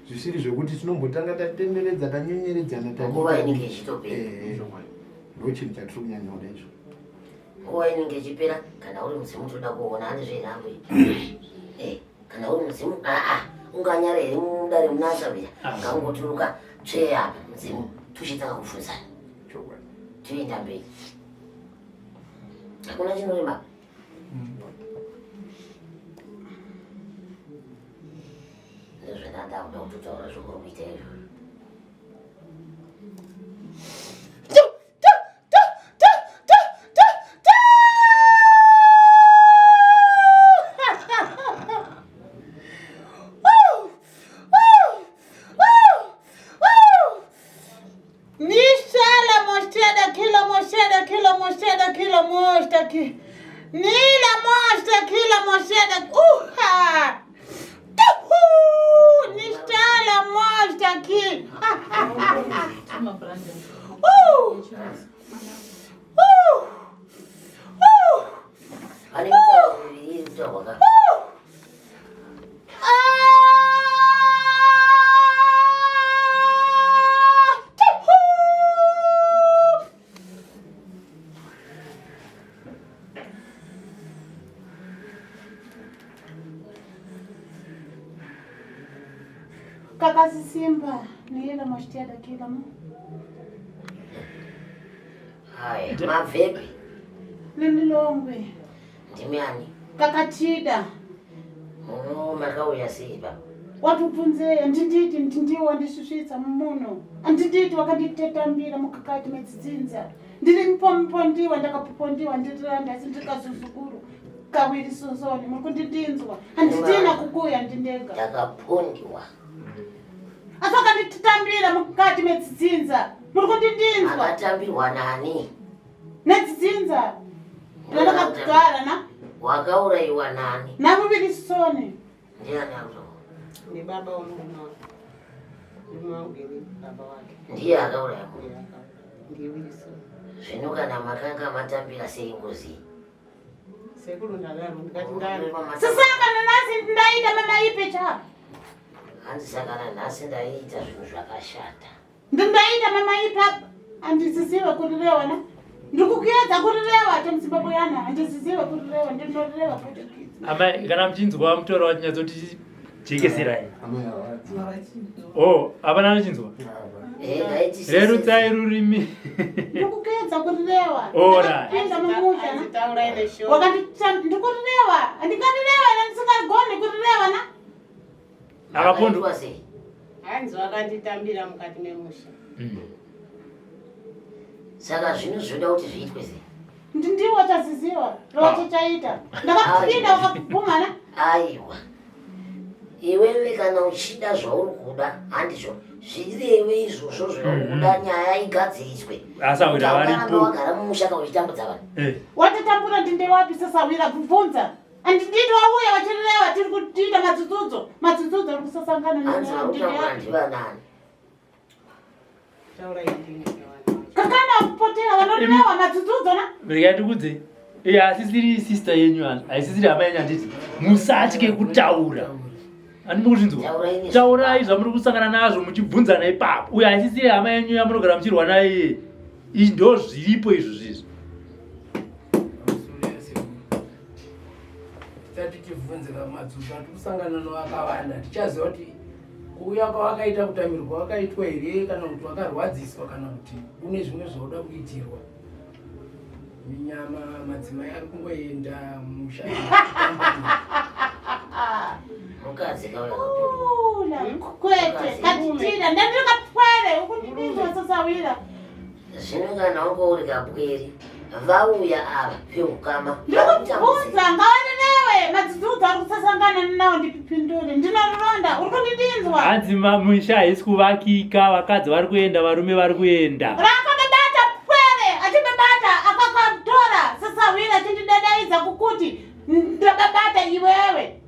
Zvisiri zvekuti tinombotanga tatenderedza tanyenyeredzana Nguva inenge ichitopera. Ndochinhu chatiri kunyanya kuda izvo. Nguva inenge ichipera kana uri mudzimu toda kuona handizvo here ambuya? Kana uri mudzimu aa unganyara here mudare munasawira ngaungoturuka tsvee apa mudzimu tuchitanga kubvunzana. Toenda mberi. Hakuna chinorema. Ndozvandanga kuda kutotaura zvomuri kuita izvozvo. Nishala mosheda kila mosheda kila mosheda kila mosheda ki Nila mosheda kila mosheda uha Tuhu Nishala mosheda ki Pane mitauro miviri iri kutaurwa ka. Kakasisimba niyela mwashitiada kila mu. Haya, mabvepi? Lililongwe. Ndimi ani? Kakatida. Muno makauya sei baba? Watubvunzei handinditi ndindiwo wandisvisvitsa muno. Handinditi wakanditetambira mukakati medzidzinza. Ndiri mupomupondiwa ndakapopondiwa ndiriranda asi ndiri kazuzukuru kawiri sosoni muri kundindinzwa handidina kukuya ndindega. Ndakapondiwa. Asi wakanditambira mukati medzidzinza muri kundindinzwa. Akatambirwa nani? Nedzidzinza randakagara na Wakaurayiwa nani? Navuviri soni. Ndiani akuto? Ndi baba wamurume wangu. Murume wangu ini baba wake. Ndiye akauraya munhu. Ndiye akauraya. Ndiye Wilson. Zvino kana makanga matambira sei ngozi? Sekuru ndadaro ndikati ndari. Saka nanhasi ndaita mama ipe cha. Hanzi saka nanhasi ndaiita zvinhu zvakashata. Ndindaita mama ipa handisizive kurirewa na. Ndikukuedza kurirewa chemuzimbabwe yana handisizive kurirewa ndinorirewa kwete. Amai kana muchinzwa mutoro wacho nyatsotijekeserai. Oh, hapana anochinzwa. Rerutsai rurimi. Ndikukuedza kurirewa. Alright. Pinda mumusha na. Wakandita ndikurirewa. Handingarirewa na ndisingarigoni kurirewa na. Akapondwa sei? Hanzi wakanditambira mukati memusha. Saka zvino zvinoda kuti zviitwe sei? Ndiwo chaziziwa, roche chaita. Ndakapinda wakabvumana. Aiwa. Iwewe kana uchida zvauri kuda, handizvo. Zvireve izvozvo zvauri kuda nyaya igadziriswe. Asahwira varipo. Wagara mumusha ka uchitambudza vanhu. Eh. Watatambura ndindewapi sasahwira bvunza. Handinditi wauya vachireva tiri kutiita matsutsudzo. Matsutsudzo ari kusasangana Hanzi vari kutambura ndivanani? Kakana kupotera vanorewa matsutsudzo na. Regai ndikudze. Iye asisiri sister yenyu ani? Haisisiri hama yenyu handiti. Musatye kutaura. Handimi kuzvinzwa. Taurai zvamuri kusangana nazvo muchibvunzana ipapo. Uyo haisisiri hama yenyu yamunogara muchirwa naye. Izvi ndo zviripo izvo zvizvi. Tati tibvunze madzudzo atiri kusangana nawo akawanda tichaziva kuti kuuya kwawakaita kutamirwa kwawakaitwa here kana kuti wakarwadziswa kana kuti une zvimwe zvauda kuitirwa. Minyama madzimai ari kungoenda musha. Mukadzi kauya Kwete, katitira ndandiri kapwere ukundinzwa sasawira. Zvino kana wanga uri kapwere vauya ava veukama ndikubvunza ngawane newe madzidzudza ari kusasangana nawo ndipindure ndinoronda uri kundindinzwa Hanzi misha haisi kuvakika, vakadzi vari kuenda, varume vari kuenda. Rakababata pwere achibabata akakatora sasahwira achindidadaidza kukuti ndababata iwewe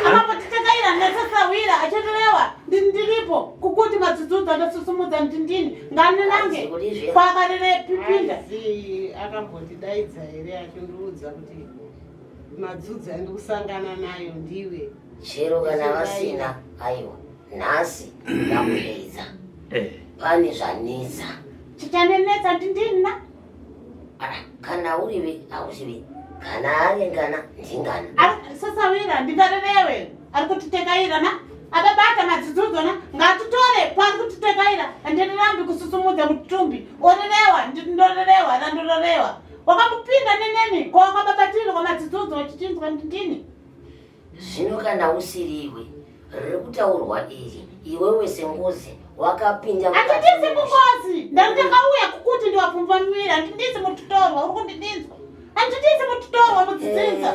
akambotitekaira nesasahwira achirewa ndiripo kukuti madzudzudza ndasusumudza ndindini nganenange kwakarere pipinda Asi akambondidaidza here achindiudza kuti madzudza andikusangana nayo ndiwe. Chero kana vasina aiwa nhasi ndakudeidza pane zvanetsa. Chichanenetsa ndindini na? Kana uriwe hausiwe kana ari ngana ndingana. Sasawira ndingarerewe ari kutitekaira na ababata madzidzudzo na ngatitore paari kutitekaira handirambi kususumudza mutumbi orerewa ndinorerewa randororewa wakamupinda neneni ko wakababatirwa madzidzudzo wachichinzwa ndindini. Zvino kana usiriwe riri kutaurwa iri iwewe sengozi wakapinda mukati Handindisi memusha. mungozi ndari ndakauya kukuti ndiwapfumbamira handindisi mututorwa uri kundidinzwa handindisi mututorwa mudzidzinza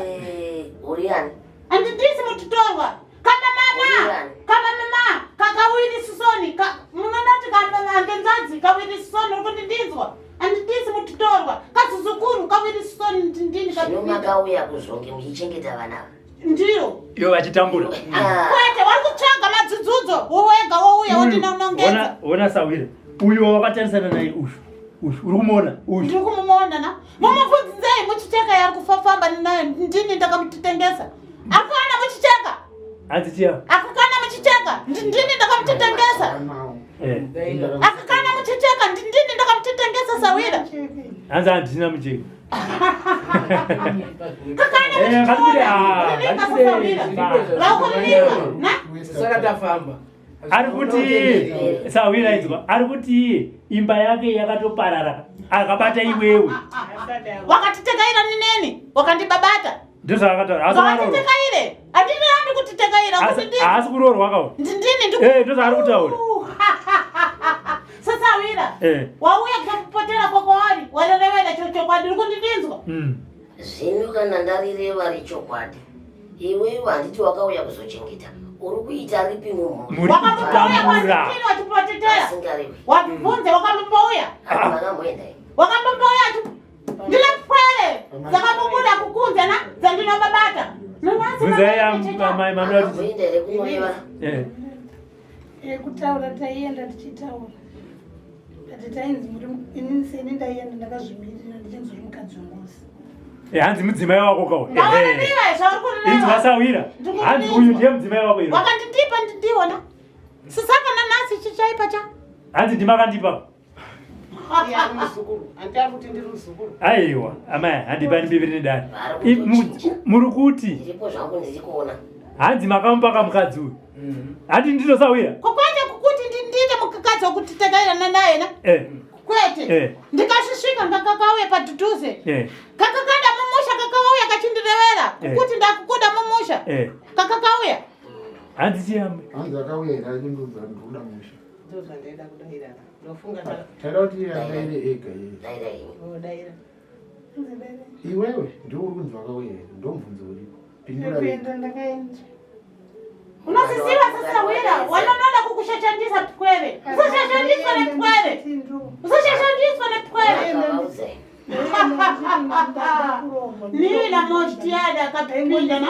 Uri ani? Handindisi mututorwa kama mama kama mama kakawiri sisoni munonoti kama handenzadzi kawiri sisoni uri kundidinzwa handindisi mututorwa kazuzukuru kawiri sisoni ndindini Zvino makauya kuzonge muchichengeta vana ava. Ndiyo. Ivo vachitambura. Kwete vari kutsvaga madzudzudzo wowega wouya wondinonongedza. Ona sawira. Uyu wawakatarisana naye uyu. Uyu uri kumuona uyu. Ndiri kumuona na. Mumubvunzei muchicheka yaari kufafamba nayo ndini ndakamutitengesa. Akana muchicheka. Hanzi chiya. Akakana muchicheka ndini ndakamutitengesa. Akakana muchicheka ndini ndakamutitengesa sawira. Hanzi handina mucheka. Kakana Saka tafamba. Ari kuti sahwira inzwa, ari kuti iye imba yake yakatoparara akabata iwewe. Wakatitekaira nineni, wakandibabata. Ndozvaakataura. Haasi kuroorwa. Wakatitekaire. Handinami kutitekaira kuti ndini. Haasi kuroorwa kawo. Ndini ndi. Eh, ndozvaari kutaura. Sasawira. Eh. Wauya kutopotera kwakwaari, warerevera chokwadi uri kundinzwa. Zvino kana ndarireva rechokwadi, iwewe handiti wakauya kuzochengeta, uri kuita ripi mumhuri? Muri Wakambouya kutambura. kwanditini wachipotetera. Asingarevi. Wabvunze wakambouya. Makamboenda here? Wakambouya achi ndine pwere dzakamubuda kukunze na dzandinobabata. Nanhasi Bvunzai makanditeta. amai mamira kuti Makamboenda here kunoreva? eh. Kutaura taienda tichitaura but tainzi muri inini seni ndaienda ndakazvimirira ndichinzi uri mukadzi wengozi. Eh, hanzi mudzimai wako kawo. Ndawaririwa zvauri Inzwa kureva. sahwira. Hanzi uyu ndiye mudzimai wako iro. Wakanditipa ndiona. Sisaka nanhasi chichaipa cha. Hanzi ndimakandipa. Iye ari muzukuru handiti ari kuti ndiri muzukuru. Aiwa, amai handipani mbiviri nedare. Vari kutochinja. Muri kuti Ndiripo zvangu ndiri kuona. hanzi makamupa kamukadzi uyu. Handi ndiro sahwira. Kukwete kukuti ndiite mukadzi wokutitekairana naye na. Eh. Kwete. Eh. Ndikasvisvika ngakakauya padhuze. Eh. Kakakada mumusha kakauya kachindirevera. Eh. Kukuti ndakukuda mumusha. Eh. Kakakauya. Hanzi chiyambe. Hanzi akauya here achindudza ndikuda musha. Ndozvandaida kudairana ndofunga Taida kuti iye adaire ega iye. Daira ini. odaira. Iwewe ndiwe uri kunzi wakauya here? Ndomubvunzo uripo. Pindura wega. Kuenda ndakaenda. Unosisiwa sasawira. Wanonoda kukushashandisa pwere. Usashashandiswa nepwere. Usashashandiswa nepwere. Makavaudza here? Nina moshtiada akapinda na.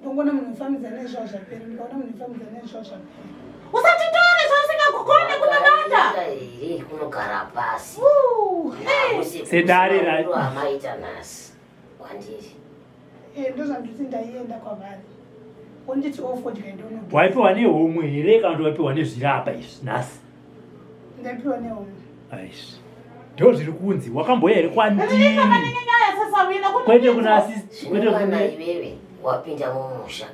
Ndongona munhu mufambidzana nezvao zvapera ndikaona munhu mufambidzana nezvao zvapera. Usatitore zvausingakukone kunobata. Makaenda here kunogara pasi? Ooh, hey. Hamusi Sedare ra- kusimauro amaita nhasi kwandiri. Eh, ndozvanditi ndaienda kwavari. Wonditi ofodya ndonogeza. Waipiwa nehomwe here kana kuti waipiwa nezvirapa izvi nhasi? Ndaipiwa nehomwe. Aish. Ndo zviri kunzi wakamboya here kwandiri? Ririka manene nyaya sasawira kuti Kwete kuna asisi, kwete Zvino kana kune iwewe wapinda mumusha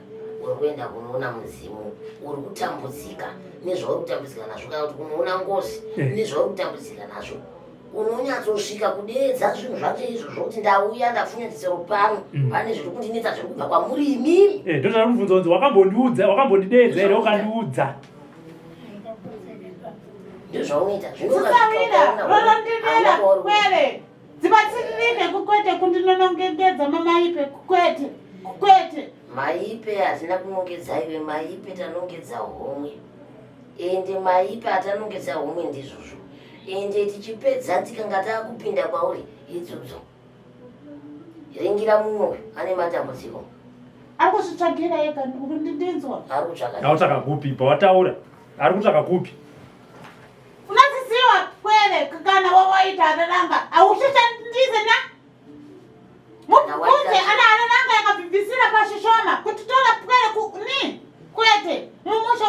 uri kuenda kunoona mudzimu uri kutambudzika nezvauri kutambudzika nazvo kana kuti kunoona ngozi Eh. nezvauri kutambudzika nazvo unonyatsosvika kudeedza zvinhu zvacho izvozvo kuti ndauya ndafunyadzisero pano pane zviri kundinetsa zviri kubva kwamuri imimi. Eh, ndo zvari kubvunza kunzi wakambondiudza, wakambondideedza here ukandiudza? Ndozvaunoita. Sasawira, rorondinera kwere. Dzibatsiririke kukwete kundinonongedza mamaipe kukwete. Kukwete. Maipe hatina kunongedza iwe, maipe tanongedza homwe. Ende maipe atanongedza homwe ndizvozvo. Ende tichipedza tikanga taakupinda kwauri idzodzo. Ringira mumwe ane matambudziko. Ari kuzvitsvagira ega ndindinzwa. Ari kutsvaga. Ari kutsvaga kupi? Pawataura. Ari kutsvaga kupi? Unozisiwa kwere kana wawaita araranga. Aushashandize na? Mubvunze ana araranga yakabvibvisira pashishoma kuti tora pwere ku ni kwete mumusha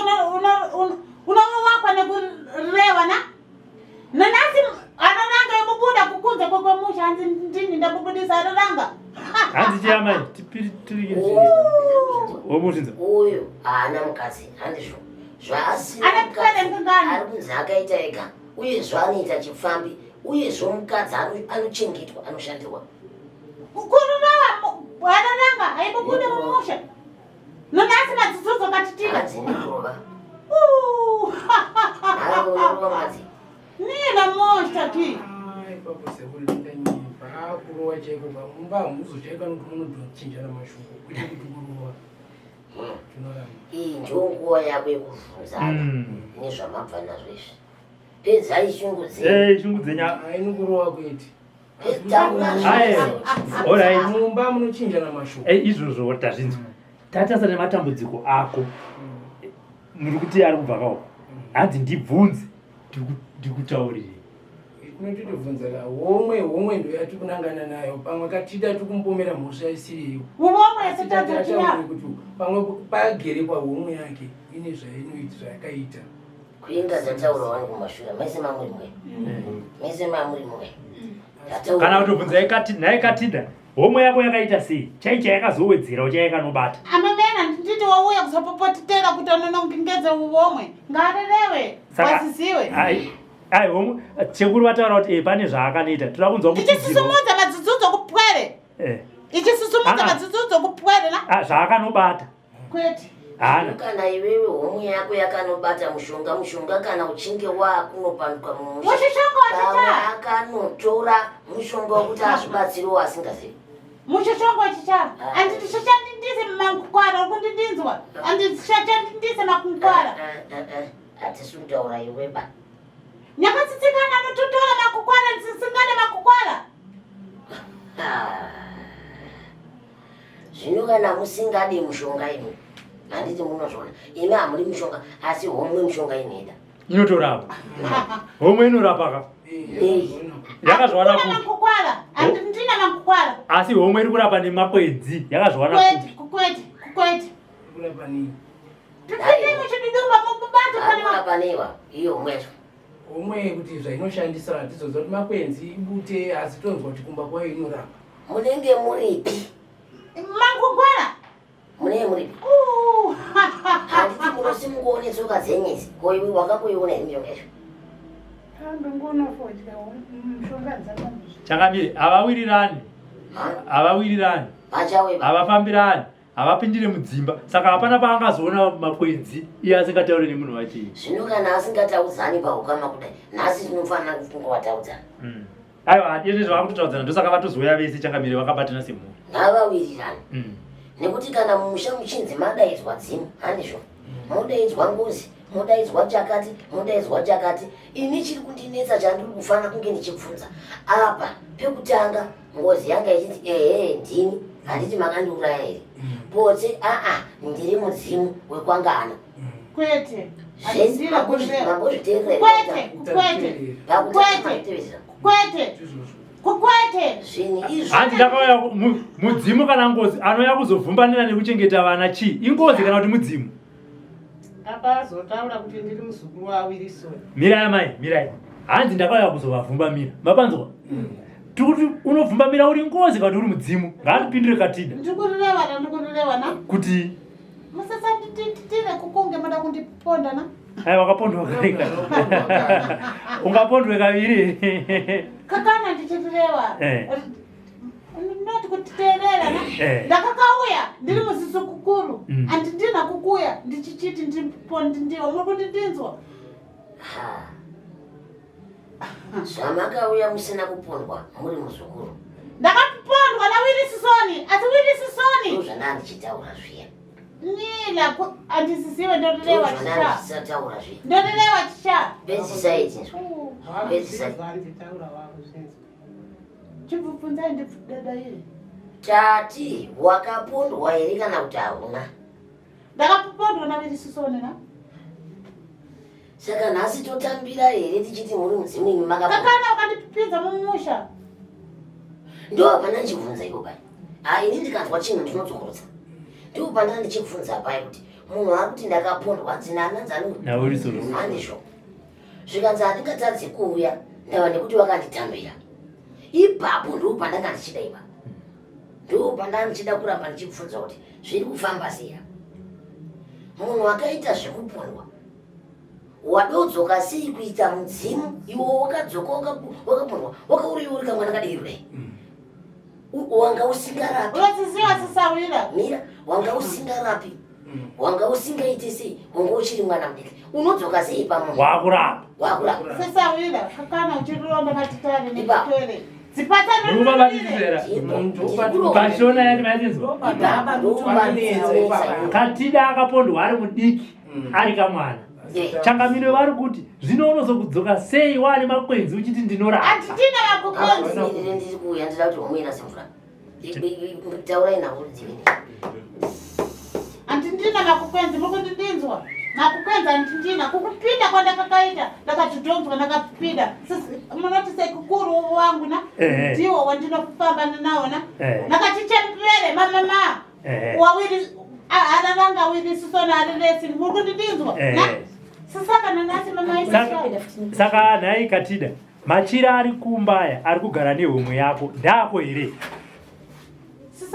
unovakwa nekurewa na nanhasi araranga yomubuda kukunze kwekwemusha hanzi ndini ndamubudisa araranga. Hanzi chiyamai tipiri womuzvinza. Uyu haana mukadzi, handizvo. Zvaasina Ane pwere mukadzi ngangani? ari kunzi akaita ega uye zvaanoita chipfambi uyezve mukadzi anochengetwa anoshandirwa. Kururava araranga haimubude mumusha. Nanhasi madzidzodzo katitika. Hanzi nekurova. Hayi unorova mukadzi. Nina mosha ki. Ipapo sekuru ndindanyepa kurova chaiko mumba hamuzochaika nokuti munotochinjana mashoko kwete kuti kurova tinoramba. Iyi ndiyo nguva yako yekubvunzana nezvamabva nazvo izvi. Pedzai shungu dzenyu. Eh, shungu dzenyu. Haini kurova kwete. Taura Aye. zvese. Alright. Mumba munochinjana mashoko. Eh, izvozvo tazvinzwa. Tatarisa nematambudziko ako. Muri kuti ari kubva kawo. Hanzi ndibvunze ndikutaurire. Tinototibvunza ka homwe homwe ndo yatiri kunangana nayo pamwe katida tikumpomera mhosva isiriyo. Homwe yesitadza Ataure kuti pamwe pagere pahomwe yake ine zvainoita zvayakaita. Kuinga dzataura wani kumashure mese mamuri mwe. Mese mamuri mwe. Tataura. Kana kutobvunza nhai Katida. Homwe yako yakaita sei? Chai chayakazowedzerawo chayakanobata. Amamena nditi wauya kuzopopotitera kuti anonongengedze homwe. Ngaarerewe. Waziziwe. Hai. Ai homwe sekuru vataura kuti eh pane zvaakanoita. Toda kunzwa kuti Ichisumudza madzudzudzo kupwere. Eh. Ichisumudza ah, ah. madzudzudzo kupwere na. Ah zvaakanobata. Kwete. Haana. Kana iwewe homwe yako yakanobata mushonga mushonga kana uchinge wakunopanduka mumusha. Mushonga wachicha. Akanotora mushonga wekuti azvibatsirewo asingazivi. Mushonga wachicha. Anditi shachandindise mangukwara ukundindinzwa. Anditi shachandindise makunkwara. Hatisi kutaura iwe ba. Nyakatsitsikana anototora makukwara ndisingane makukwara. Ah. Zvino kana musingadi mushonga imi, handiti munozviona, imi hamudi mushonga, asi homwe mushonga inoida. Inotorapa. Homwe inorapa ka? Yakazviwana kupi? Makukwara. Handina makukwara. Asi homwe iri kurapa nemakwenzi. Yakazviwana kupi? Kukwete, kukwete. Kurapa nei? Tipinde muchidudumba mubate pane Kurapa nei wa? Iyo homwe yacho. Homwe kuti zvainoshandisa hatizoziva kuti makwenzi ibute asi tonzwa kuti kumba kwayo inorapa. Munenge muripi? Mangogwara. Munenge muripi? Handiti munosimukuone tsoka dzenyu idzi. Ko iwe wakangoiona here mishonga yacho? Changamire, havawirirani. Havawirirani. Havafambirani. Havapindire mudzimba. Saka hapana paangazoona makwenzi iye asingataure nemunhu wacho. Zvino kana asingataudzani pahukama kudai, nhasi tinofanira kufunga wataudzana. Mm. Aiwa, izvi zvavakutotaudzana ndosaka vatozouya vese changamire vakabatana semhuri. Ngavawirirane. Mm. Nekuti kana mumusha muchinzi madaidzwa dzimu, handizvo? Mm. Modaidzwa ngozi, modaidzwa chakati, modaidzwa chakati. Ini chiri kundinetsa chandiri kufanira kunge ndichibvunza. Apa pekutanga ngozi yanga ichinzi ehe ndini, handiti makandiuraya here? Mm. Potse aa ndiri mudzimu wekwangana. Kwete. Zvese mambozviteerera. Kwete, kwete. Kwete. Kwete. Kukwete. Zvinhu izvi. Hanzi ndakauya mudzimu kana ngozi anouya kuzovhumbanira nekuchengeta vana chii? Ingozi kana kuti mudzimu? Apa azotaura kuti ndiri muzukuru waWilson. Mirai amai, mirai. Hanzi ndakauya kuzovavhumbamira. Mapanzwa? Mm. Tikuti unovhumbamira uri ngozi kana kuti uri mudzimu? Ngaatipindure Katida. Ndikureva na ndikureva na. Kuti Musasandititire kukunge moda kundiponda na. Hai wakapondwa kare Ungapondwe kaviri. Kakana ndichirewa. Eh. Not kutiterera na. Eh. Ndakakauya ndiri muziso kukuru. Mm. Andindina kukuya ndichichiti ndipondi ndiwo muri kundindinzwa. Ha. Zvamakauya musina kupondwa muri muzukuru. Ndakapondwa naWilisisoni asi Wilisisoni. Ndozvandanga ndichitaura zviya. Nila andisisiwe ndotorewa chicha. Ndozvandanga zviya. Ndotorewa chicha. Pedzisai tinzwe. Pedzisai. Chibvunzai ndidadaire. Tati wakapondwa here kana kuti hauna? Ndakapondwa naWilisisoni na. Saka nhasi totambira here tichiti muri mudzimu imi makapona? Kakana wakandipinza mumusha. Ndo hapana ndichibvunza ipo pai. Ah, ini ndikanzwa chinhu ndinodzokorotsa. Ndipo pandanga ndichibvunza pai kuti munhu ari kuti ndakapondwa hanzi naananzi ani? NaWilson. Handizvo. Zvikanzi handingatadzi kuuya ndava nekuti wakanditambira. Ipapo ndipo pandanga ndichida ipa. Ndipo pandanga ndichida kuramba ndichibvunza kuti zviri kufamba sei apa. Munhu akaita zvekupondwa wadodzoka sei kuita mudzimu iwe wakadzoka wakapondwa wakauriwa uri kamwana kadiki kudai mm. wanga usingarapi mira wanga usingarapi mm. wanga usingaite sei wanga uchiri mwana mudiki unodzoka sei pamunhu wakurapa wakurapa sesawira kana uchironda matitare nekutore Pashona yati maizvinzwa Katida akapondwa ari mudiki mm. ari kamwana changamire vari kuti zvino unozokudzoka sei waane makwenzi uchiti ndinorapa Taurai navo dzivini. Handindina makukwenzi muri kundindinzwa makukwenzi handindina kukupinda kwandakakaita ndakatidhonzwa ndakapinda munoti sekukuru wangu na ndiwo wandinofamba nawo na ndakatichembere mamama wawiri araranga wiri sisona ariresi muri kundindinzwa na sisaka nanasi mama saka nhai katida Machira ari kumba aya ari kugara nehomwe yako ndaako here?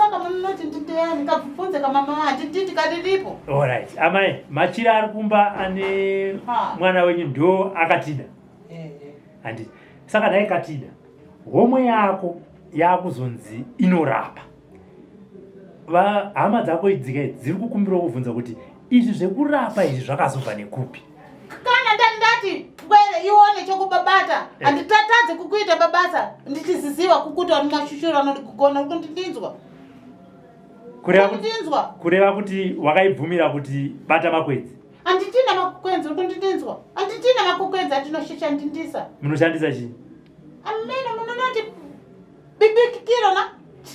Sisaka munoti ndindeyani kabvunze kamama handinditi kariripo. Alright. Amai, machira ari kumba ane mwana wenyu ndo akatida. Eh, eh. Handiti. Saka dai katida. Homwe yako yakuzonzi inorapa. Va hama dzako idzika idzi dziri kukumbirawo kubvunza kuti izvi zvekurapa izvi zvakazobva nekupi? Kana ndati ndati pwere ione chokubabata Eh. handitatadze kukuita babasa ndichiziziva kukuti wani mashushuro anondigona uri kundindinzwa Kureva kuti kundinzwa kureva kuti wakaibvumira kuti bata makwenzi. handitina makukwenzi uri kundindinzwa handitina makukwenzi andinoshesha ndindisa Munoshandisa chii? amene munonoti bibikikiro na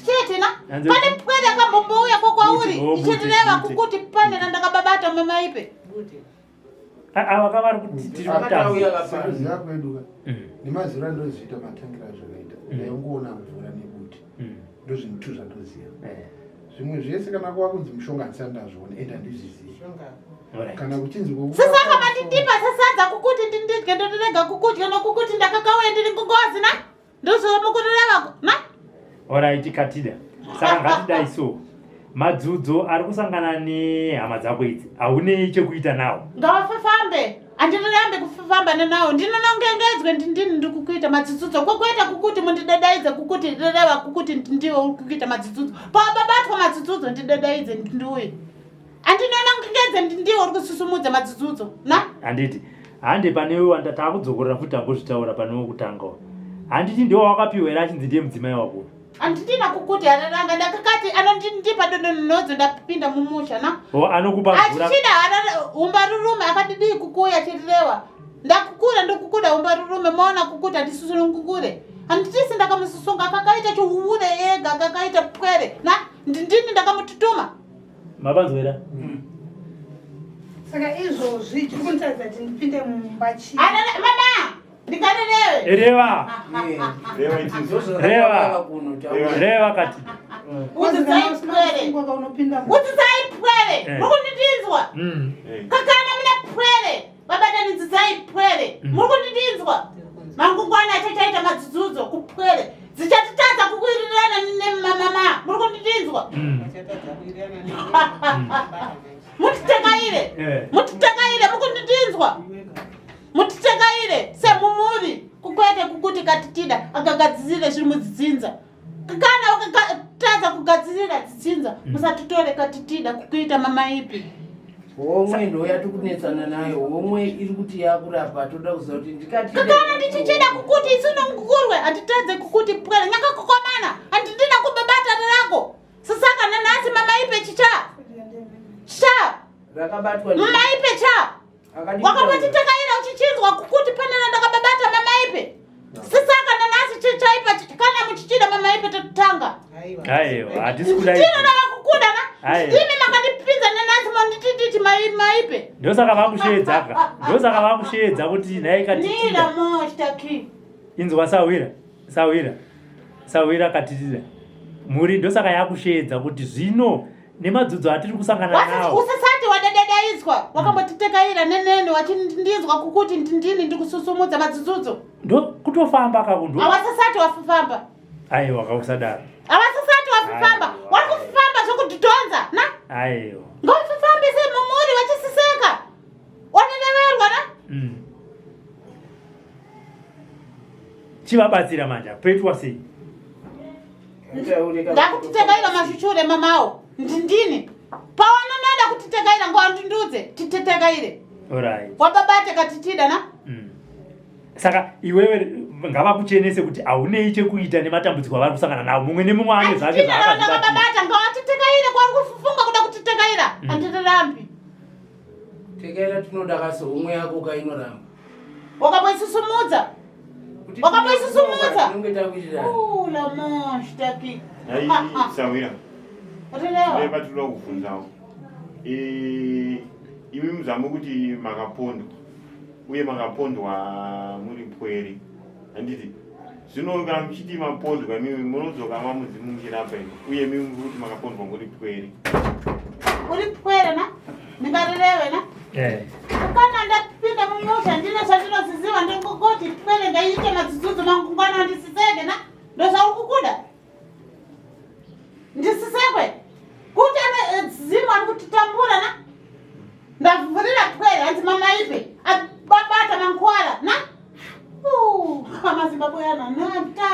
chete na Hanzi- pane pwere akambombouya kokwauri Bute, oh, bute, ichitireva bute. kukuti pane randakababata mamaipe Ava kavari kuti tiri kutamba. Sekuziva kwedu ka nemaziro andozviita matangira azvakaita ndaingoona mvura nebute ndozvinhu tu zvandoziva zvimwe zvese kana kwava kunzi mushonga handisati ndazviona ende handizvizivi kana kuchinzi sisaka mandindipa sesadza kukuti ndindidye ndondirega kukudya nokukuti ndakakauya ndiri ngungozi na ndozvomukurireva na Alright Katida. Saka ngatidai so. Madzudzo ari kusangana nehama dzako idzi haunei chekuita nawo. ngavafafambe handirirambe kufamba nenawo ndinonongengedzwe ndindini ndiri kukuita madzidzudzo kwokuita kukuti mundidedaidze kukuti rereva kukuti ndiwe uri kukuita madzidzudzo pawababatwa madzidzudzo ndidedaidze ndiuye handinonongengedze ndindiwe uri kususumudza madzidzudzo na Handiti hande pane wanda taakudzokorora futi tambozvitaura pane wokutanga. Handiti ndiwo wakapiwa here achinzi ndiye mudzimai wako. handidina kukuti hararanga ndakakati anondindipa dodonodzo ndapinda mumusha na O anokupa mvura. achichida harare umbarurume akadidii kukuya chirirewa ndakukura ndikukuda umbarurume maona kukuti handisusunungukure handitisi ndakamususunga akakaita chihure ega akakaita pwere na ndindini ndakamututuma Mapanzwera. Saka izvozvi chiri kunditaridza kuti ndipinde mumba chii? Arere, mama ndikarerewe Reva. Reva. Reva Katida. Udzidzai pwere. Unopinda udzidzai pwere Eh. muri kundindinzwa kakana mune pwere vabatanidzidzai pwere muri kundindinzwa mangungwana achachaita madzidzudzo kupwere dzichatitadza kukuirirana nemamama muri kundindinzwa mutitekaire Eh. mutitekaire muri kundindinzwa mutitekaire semumuri kukwete kukuti katitida akagadzirire zviri mudzidzinza kana ukatadza kugadzirira dzidzinza musatitore katitida kukuita mamaipi Homwe ndo yatikunetsana nayo homwe iri kuti yakurapa toda kuziva kuti ndikati kakana ndichichida kukuti isunungurwe handitadze kukuti pwere nyakakokomana handidina kubabata rako sisaka nanhasi mamaipe chicha cha rakabatwa mamaipe cha Akadi- wakambotitekaira uchichinzwa kukuti panena ndakababata mamaipe sisaka nanhasi chichaipa kana muchichida mamaipe totanga Aiwa, hatisi kudai. ndino ndavakukuda na Aiwa. ndimi makandipinza nanhasi monditititi maipe Ndosaka vakusheedza ka. Ndosaka vakusheedza kuti nhai Katitida. nila moshtaki Inzwa sawira. Sawira. Sawira Katitida. Mhuri ndosaka yakusheedza kuti zvino nemadzudzo atiri kusangana nawo. Usisati wadadadaiswa wakambotitekaira nenene wachindinzwa kukuti ndini ndikususumudza madzudzudzu Ndo kutofamba kakundu. awasisati wafufamba Aiwa kausadaro. awasisati wafufamba Aiwa. wari kufufamba zvokudhonza na Aiwa. ngaufufambise mumuri wachisiseka waneneverwa na Chivabatsira manje poitwa sei? Ndakutitekaira mashuchure mamawo ndindini pawanonada kutitekaira ngowandindudze tititekaire Alright. wababate katitida na Saka iwewe ngavakuchenese kuti haunei chekuita nematambudziko avari kusangana nawo. Mumwe nemumwe ane zvake Handitida zvaakazvibatira. ndakababata ngawatitekaire kwari kufunga kuda kutitekaira handitirambi Tekaira tinoda kasi homwe yako kainoramba. wakamboisusumudza wakamboisusumudza Tinenge tawirirana. ula moshtaki Nhai sawira Rirewa. tine patinoda kubvunzawo Eh, imi muzame kuti makapondwa uye makapondwa muri pwere handiti zvino kana muchiti mapondwa imimi munodzoka mamudzimu muchirapa imi uye imimi muri kuti makapondwa muri pwere uri pwere na ndingarerewe na Eh. kana ndapinda mumusha ndine zvandinoziziva ndingogoti pwere ngaiite madzidzudzo mangungwana ndisiseke na ndozvauri kukuda ndisiseke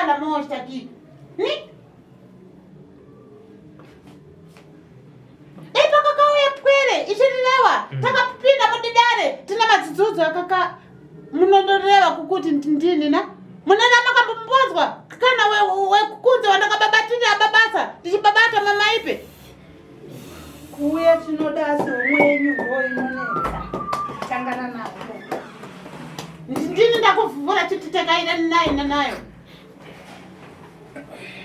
Akala moshta ki. Ni? Dai pakakauya pwere ichirirewa mm. takapinda mudidare tina madzidzudzo akaka munondoreva kukuti ndini na munana makambombonzwa kana wekukunze wandakababatira ababasa ndichibabata mamaipe Kuuya tinoda asi homwe yenyu ndo inonetsa. Tangana nako. Ndini ndakuvhura chititekaira nayo nanayo.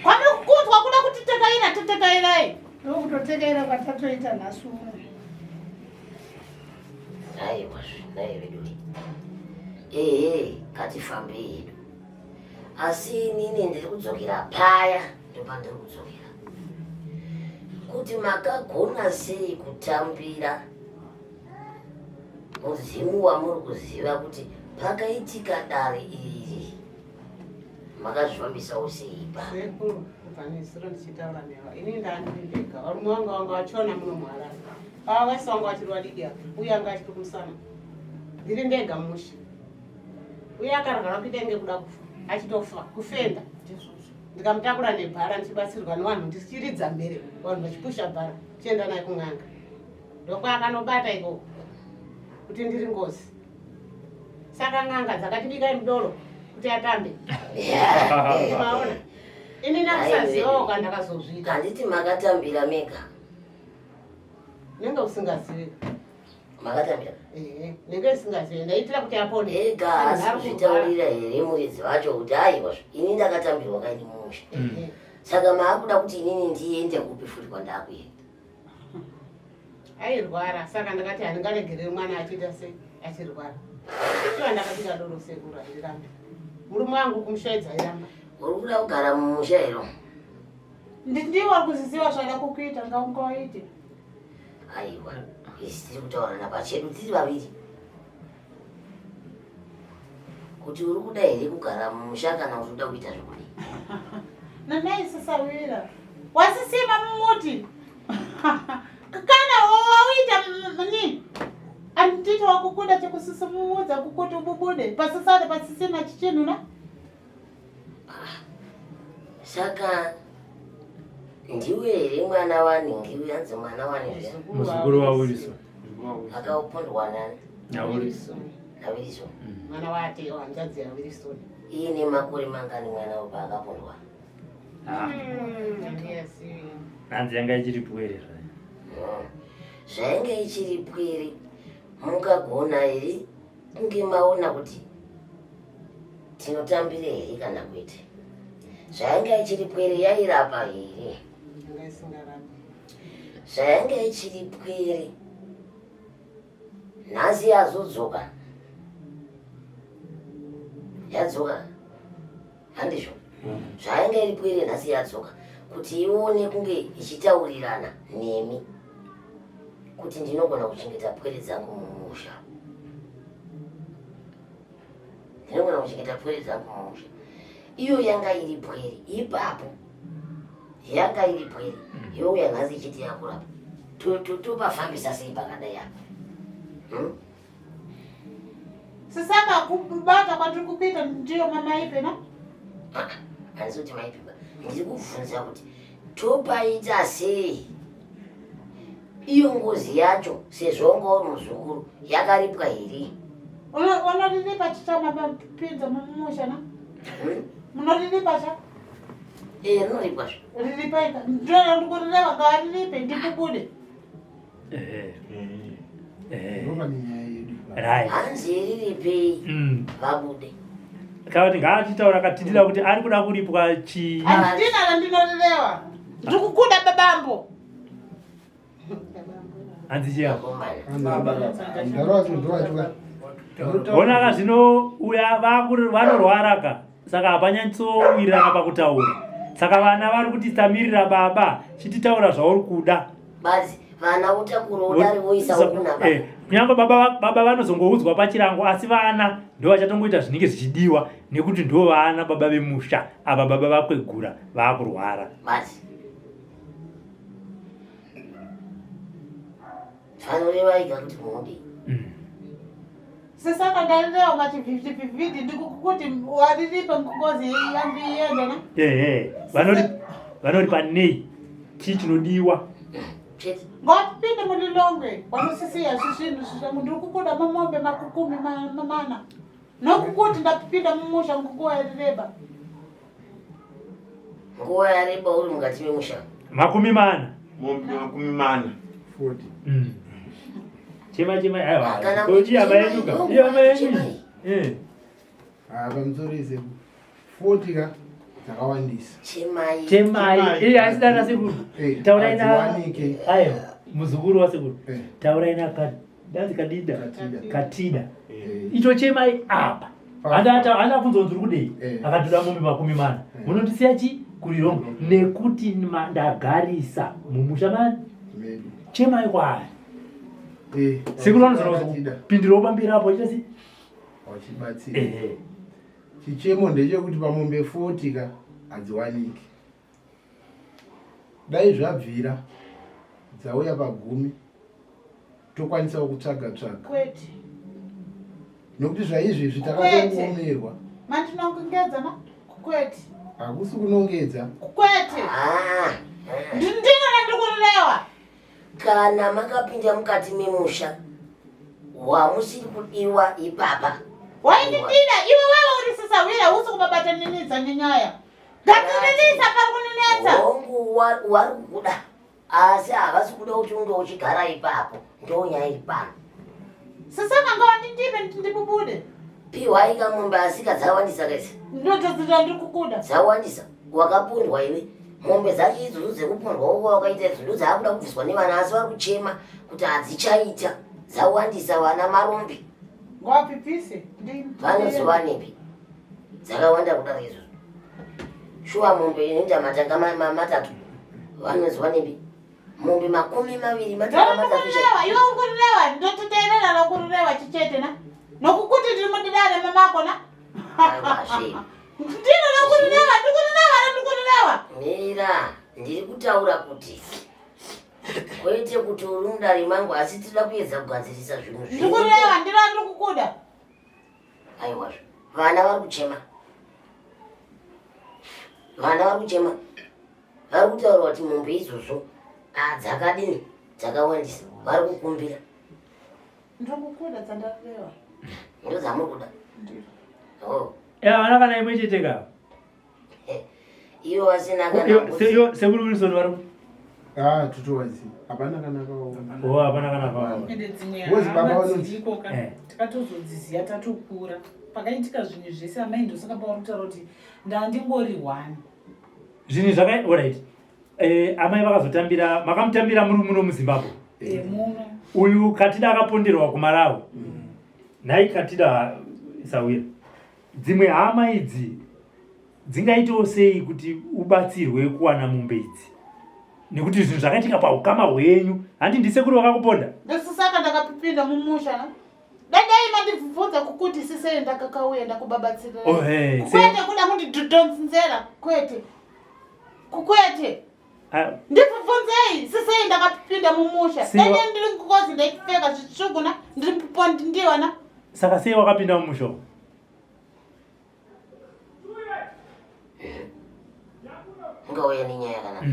Kwamuri kukunzwa kuda kutitekaira titekairai. Ndokutotekaira kwatatoita nhasi uno. Aiwa nhai vedu. Ehe, ngatifambei hedu. Asi inini ndiri kudzokera paya ndopandiri kudzokera. Kuti makagona sei kutambira mudzimu wamuri kuziva kuti pakaitika dare iri makazvifambisawo sei pa Sekuru, kubva nezuro ndichitaura newa ini ndandiri ndega varume vanga vanga vachiona muno muharare ava vese vanga vachiri vadiki ava uye anga achiri kumusana ndiri ndega musha uye akarwara kuita inge kuda kufa achitofa kufenda ndikamutakura nebhara ndichibatsirwa nevanhu ndichiridza mhere vanhu vachipusha bhara chienda naye kun'anga ndokwaakanobata ikoko kuti ndiri ngozi saka n'anga dzakatibikai mudoro kuti atambe maona ini nakusazivawo kandakazozviita handiti makatambira mega nenge usingazivi makatambira ehe nenge isingazivi ndaitira kuti apone ega haasi kuzvitaurira here muridzi wacho kuti aiwa ini ndakatambirwa kaini mumusha mm. saka maakuda kuti inini ndiende kupi futi kwandakuenda airwara saka ndakati handingaregereri mwana achiita sei achirwara shuwa ndakabika doro sekuru handirambi murume wangu kumushaidza airamba uri kuda kugara mumusha here Ndiwo kuziziva zvada kukuita ngaungaite. Aiwa, isi tiri kutaurana pachedu tiri vaviri. Kuti uri kuda here kugara mumusha kana kuti uda kuita zvekudii? Nanai sasawira. Wasisima mumuti. Kana wauita nini? Anditi wakukuda chekususimudza kukuti ububude pasisare pasisina chichinhu na? Saka ndiwe here mwana wani ngiwe anzi mwana wani zviya? Muzukuru waWilson. Akaupondwa nani? NaWilson. NaWilson. Mm. Mwana wake hanzvadzi yaWilson. Iine makore mangani mwana uyu paakapondwa? Ah. Mm, Hanzi yanga ichiri pwere zvayo. Mm. Zvainge ichiri pwere mukagona here kunge maona kuti tinotambire here kana kwete zvainga ichiri pwere yairapa here zvainga ichiri pwere nhasi yazodzoka yadzoka handizvo mm. zvainga iri pwere nhasi yadzoka kuti ione kunge ichitaurirana nemi kuti ndinogona kuchengeta pwere dzangu mumusha ndinogona kuchengeta pwere dzangu mumusha iyo yanga iri pwere ipapo yanga iri pwere mm. youya nhasi ichiti yakurapa topafambisa sei pakadai apa hmm? Sisaka kubata kwatiri kukuita ndiyo mamaipe na? Ah, handisi kuti maipe ba. Ndiri kubvunza kuti topaita sei? Iyo ngozi yacho sezvo wanga uri muzukuru yakaripwa here? Unoriripa chichama papinza mumusha na? Hmm? Munoriripa cha? Eh, rinoripwa zve. Riripa ika. Ndiro ndikurireva ngaariripe ndikubude. Hanzi riripei mm. vabude. Kana kuti ngaachitaura akatitira kuti ari kuda kuripwa chii? Handina randinorerewa. Ndikukuda babambo. Hanzi chiya. Ona ka zvino uya vanorwara ka saka hapanyatsowirirana pakutaura. Saka vana vari kuti tamirira baba chititaura zvauri kuda. Badzi vana votakura udari voisa kuna baba. Eh, kunyange baba baba vanozongoudzwa pachirango asi vana ndo vachatongoita zvinenge zvichidiwa nekuti ndo vana baba vemusha ava baba vakwegura vakurwara. Badzi. Vanoreva ega kuti mundi. Mm. Sesaka ndarirewa machivhivhiti ndikukuti wariripe ngozi yangu iende na. Ehe, vanoti vanoti panei chii chinodiwa? Ngotipinde mulilongwe wanosisiya zvinhu zvangu ndiri kukuda mamombe makukumi mana nokukuti ndapinda mumusha nguva yarireba. Nguva yareba uri mukati memusha. 40. Mombe 40. 40. Chema chema aiwa. Ah, kana Koji kuti hama yedu ka. chemai, Iyo hama yenyu. chemai. Eh. Ah, pamusoro ise 40 ka dzakawandisa. Chemai. Chemai. Chemai. Eh, asi dana sekuru. Eh, Taurai na hadziwanike. Aiwa, muzukuru wa sekuru. Eh. Taurai na ka danzi kadida. Katida. Katida. Eh. Icho chemai apa. Pa- Handa handa kunzonzi uri kudei. Eh. Akatoda mombe 40. Eh. Munondisiya chi kurirombo nekuti ndagarisa mumusha mani. Medu. Chemai kwaari. Eh, Sekuru vanozona Katida. kupindirawo pamberi apo chita si. Wachibatsira. Ehe. Chichemo ndechekuti pamombe 40 ka hadziwaniki. Dai zvabvira dzauya pagumi tokwanisawo kutsvaga tsvaga Kwete. nokuti zvaizvezvi Kwete. takatongomerwa Mandinongengedza na? Kwete. hakusi kunongedza Kwete. Ah. Ndino ndikurirewa. Kana makapinda mukati memusha wamusiri kudiwa ipapa. Waindidida iwe wewe uri sisawira usi kubabatanidza nenyaya. Ngatinenisa pari kuninetsa. Hongu wari kukuda asi havasi kuda kuti unge uchigara ipapo ndonyaya iri pano. Sisaka ngawandindipe ndibubude. Pihwai kamombe asika dzawandisa kaisi. Ndotozita ndiri kukuda. Dzawandisa wakapundwa iwe. Mombe dzacho idzodzo dzekupundwa uko wakaita idzo ndo dzaakuda kubviswa nevana asi vari kuchema kuti hadzichaita dzawandisa vana marombe Ngawapipise. vanozowanepi dzakawanda kudaro izvozvo shuwa mombe inoita matanga matatu vanozowanepi mombe 20 matanga matatu chaiwo. Ndorikurewa iwe uri kurirewa ndototeerera rokurewa chichete na. Nokukuti ndiri mudidare mamako na. Aiwa, zve. Ndino rokurirewa ndikurirewa ndikurirewa. Mira, ndiri kutaura kuti kwete kuti uri mudare mangu asi tinoda kuedza kugadzirisa zvinhu zviri. Ndikurirewa ndiro ndiri kukuda. Aiwazve, vana vari kuchema, vana vari kuchema, vari kutaura kuti mombe idzodzo ah, dzakadini dzakawandisa, vari kukumbira Ndiri kukuda dzandarewa. ndo dzamuri kuda. Oh, Eh, havana kana imwe chete ka. ivo vasina kana mbudzi. Iyo sekuru Wilson vari ku- ah totowazi hapana kana kaona Oh, hapana kana kaona. Ende dzimwe Ngozi baba hama vanonzi- dziriko ka Eh. takatozodziziya tatokura pakaitika zvinhu zvese amai ndosaka pauri kutaura kuti ndandingori one Zvinhu zvakai alright. Eh, amai vakazotambira, makamutambira muri muno muZimbabwe. emuno Uyu Katida akaponderwa kuMalawi. Nhai Katida Sawira. Dzimwe hama idzi dzingaitawo sei kuti ubatsirwe kuwana mombe idzi? Nekuti zvinhu zvakaitika paukama hwenyu. Handi ndisekuru vakakuponda. Ndosisaka ndakapinda mumusha na. Dadai mandibvunza kukuti sisei ndakakauya ndakubabatsirira. Oh, hey, Kwete kuda kundidhonzera kwete. Kukwete. Ah, Ndibvunzei sisei ndakapinda mumusha. Siwa- Dai ndiri ngozi ndaipfeka zvitsvuku na ndiri ndiwa na. Saka sei wakapinda mumusha umu? Ungauya nenyaya yakanaka.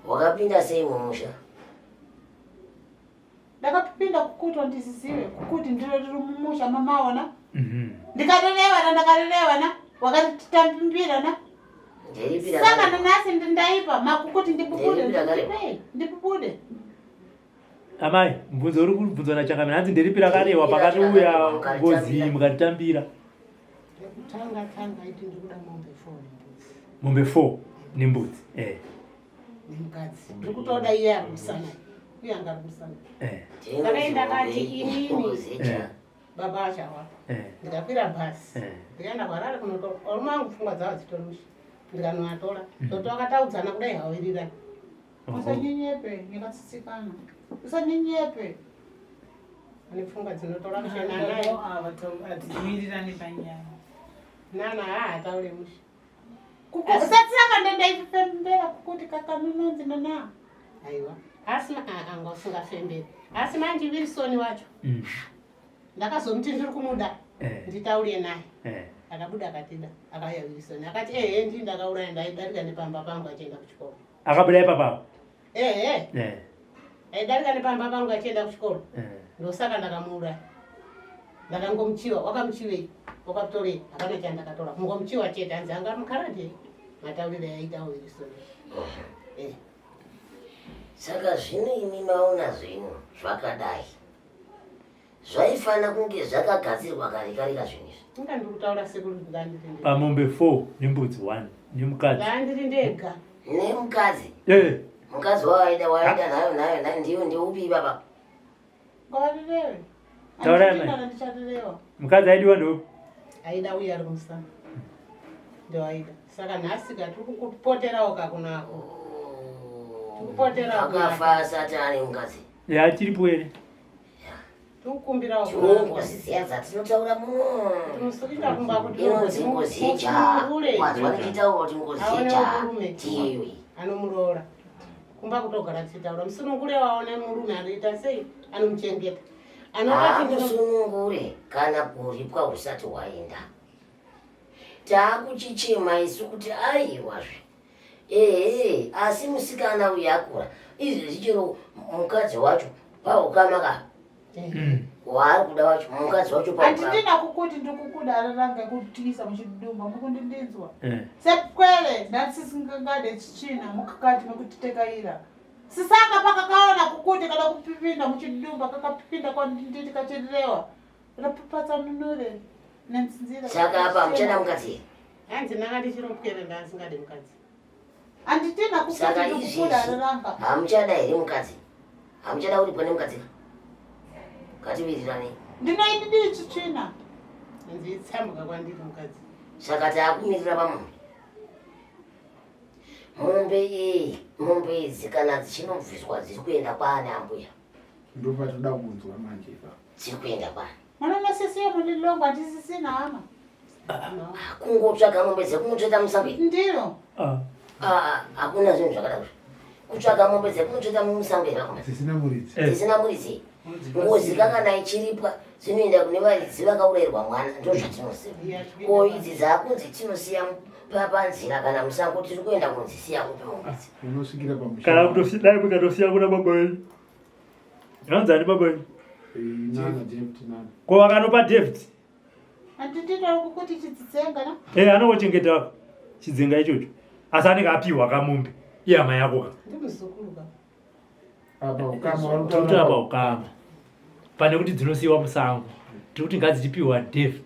Wakapinda sei mumusha? Ndakapinda kukutwa ndisizive kukuti ndiro riri mumusha mamaona. Ndikarerewa na ndakarerewa na wakatitambira na. Nderipi Saka rakareba? nanhasi ndaipa makukuti ndibubude Nderipi rakareba? ndipei ndibubude. Amai, mubvunzo uri kubvunzwa nachangamire hanzi nderipi rakarewa pakati uya ngozi mukatitambira Tanga tanga iti ndikuda mombe 4 nembudzi. mombe 4 nembudzi. Eh. Nemukadzi. Ndiri kutoda iye ari musana. Uye anga ari musana. Eh. Saka ndakati inini Eh. baba achawa. Eh. Ndikakwira bhasi. Eh. Ndikaenda kuHarare kunotora. Varume vangu pfungwa dzavo dzitori mushe. Ndikanovatora. Toto vakataudzana kudai hawirirani. Usaninyepe nyakatsitsikana. Usaninyepe. Ane pfungwa dzinotora mushe nanaye. hatiwirirani panyaya Nana haataure mushe. Usatsaka ndendaifembera kukuti kakanunonzi nana. Aiwa. Asi anga usingafemberi. Asi manje Wilson wacho. Ndakazomuti ndiri kumuda. Eh. Nditaure naye. Eh. Akabuda akatida. Akauya Wilson akati ehe ndini ndakauraya ndaidarika nepamba pangu achienda kuchikoro. Akabuda ipapa. Ehe. Eh. Aidarika nepamba pangu achienda kuchikoro. Eh. Ndosaka ndakamuuraya. Ndakangomuchiwa, wakamuchiwei? Wakamutorei? Hapana chandakatora. Kungomuchiwa chete hanzi anga mukarate. Mataurire aita Wilson. Eh. Saka zvino imi maona zvinhu zvakadai. Zvaifana kunge zvakagadzirwa kare kare ka zvinhu izvi. Inga ndiri kutaura sekuru ndandiri ndega. Pamombe 4 nembudzi 1 nemukadzi. Ndandiri ndega. Nemukadzi. Eh. Mukadzi wawaida waida nayo nayo nayo ndiyo ndiupi baba. Ngavarirewe. Taura Handina mai. kana ndicharirewa. Mukadzi aidiwa ndoupi? Aida uya ari kumusana. Ndoaida. Saka nhasi ka tiri kupoterawo ka kunako. Tikupoterawo kunako. Akafa asati ane mukadzi. Ya achiripo here? Tikukumbirawo Ndiwo ngozi dziya dzatinotaura muno. Tinosukira kumba kuti Inonzi ngozi yejaha. Wanzwa ndichitaura kuti ngozi Aone yejaha. murume. Ndiyo iyi. Anomuroora. Kumba kutogara tichitaura. Musunungure waone murume anoita sei? Anomuchengeta. Anobati ndino Hamusunungure kana kuripwa usati waenda. Taakuchichema isu kuti aiwazve. Ehe, asi musikana uyu akura. Izvezvi chero mukadzi wacho paukama ka. Waari kuda wacho mukadzi wacho paukama. Handina kukuti ndikukuda araranga kutiisa muchidumba mukundindinzwa. Eh. Sepwere ndasisingangade chitsvina mukakati mekutitekaira. Sisaka pakakaona kukuti kana kupipinda muchidumba kakapipinda kwandinditi kachirewa. Rapapatsanunure nenzira. Saka apa muchada mukadzi here? Hanzi ndanga ndichiri mupwere ndasingade mukadzi. Handitina kukuti Saka ndikukuda izvezvi araranga. hamuchada here mukadzi? Hamuchada kuripwa nemukadzi ka? Ngatiwirirane. Ndinoididii chitsvina? Hanzi itsambuka kwandiri mukadzi. Saka taakumirira pamombe. Mombe iyi, mombe idzi kana dzichinobviswa dziri kuenda kwaani ambuya? Ndopatoda kunzwa manje ipapo. Dziri kuenda kwaani? Munonosisiya mundilongo handisisina hama. Kungotsvaga mombe dzekumutsveta musango here? Ndiro. Ah, hakuna zvinhu zvakadaro. Kutsvaga mombe dzekumutsveta musango here vakomana? Dzisina muridzi. Dzisina muridzi. Ngozi kakana ichiripwa dzinoenda kune varidzi vakaurayirwa mwana ndozvatinoziva. Ko idzi dzakunzi tinosiya panzira kana musango tiri kuenda kunzisiya kupi mombe idzi? Unosvikira pamusha. Kana kutosiya dai mukatosiya kuna baba wenyu. Inonzi ani baba wenyu? Nana David nana. Ko vakanopa David? Handinditaura kukuti chidzenga na? Eh anongochengeta chidzenga ichocho. Asi anenge apiwa kamombe. Ihama yako ka. Ndimuzukuru ka. Apa ukama vari Tikuti apa ukama. Pane kuti dzinosiyiwa musango. Tikuti ngadzichipiwa David.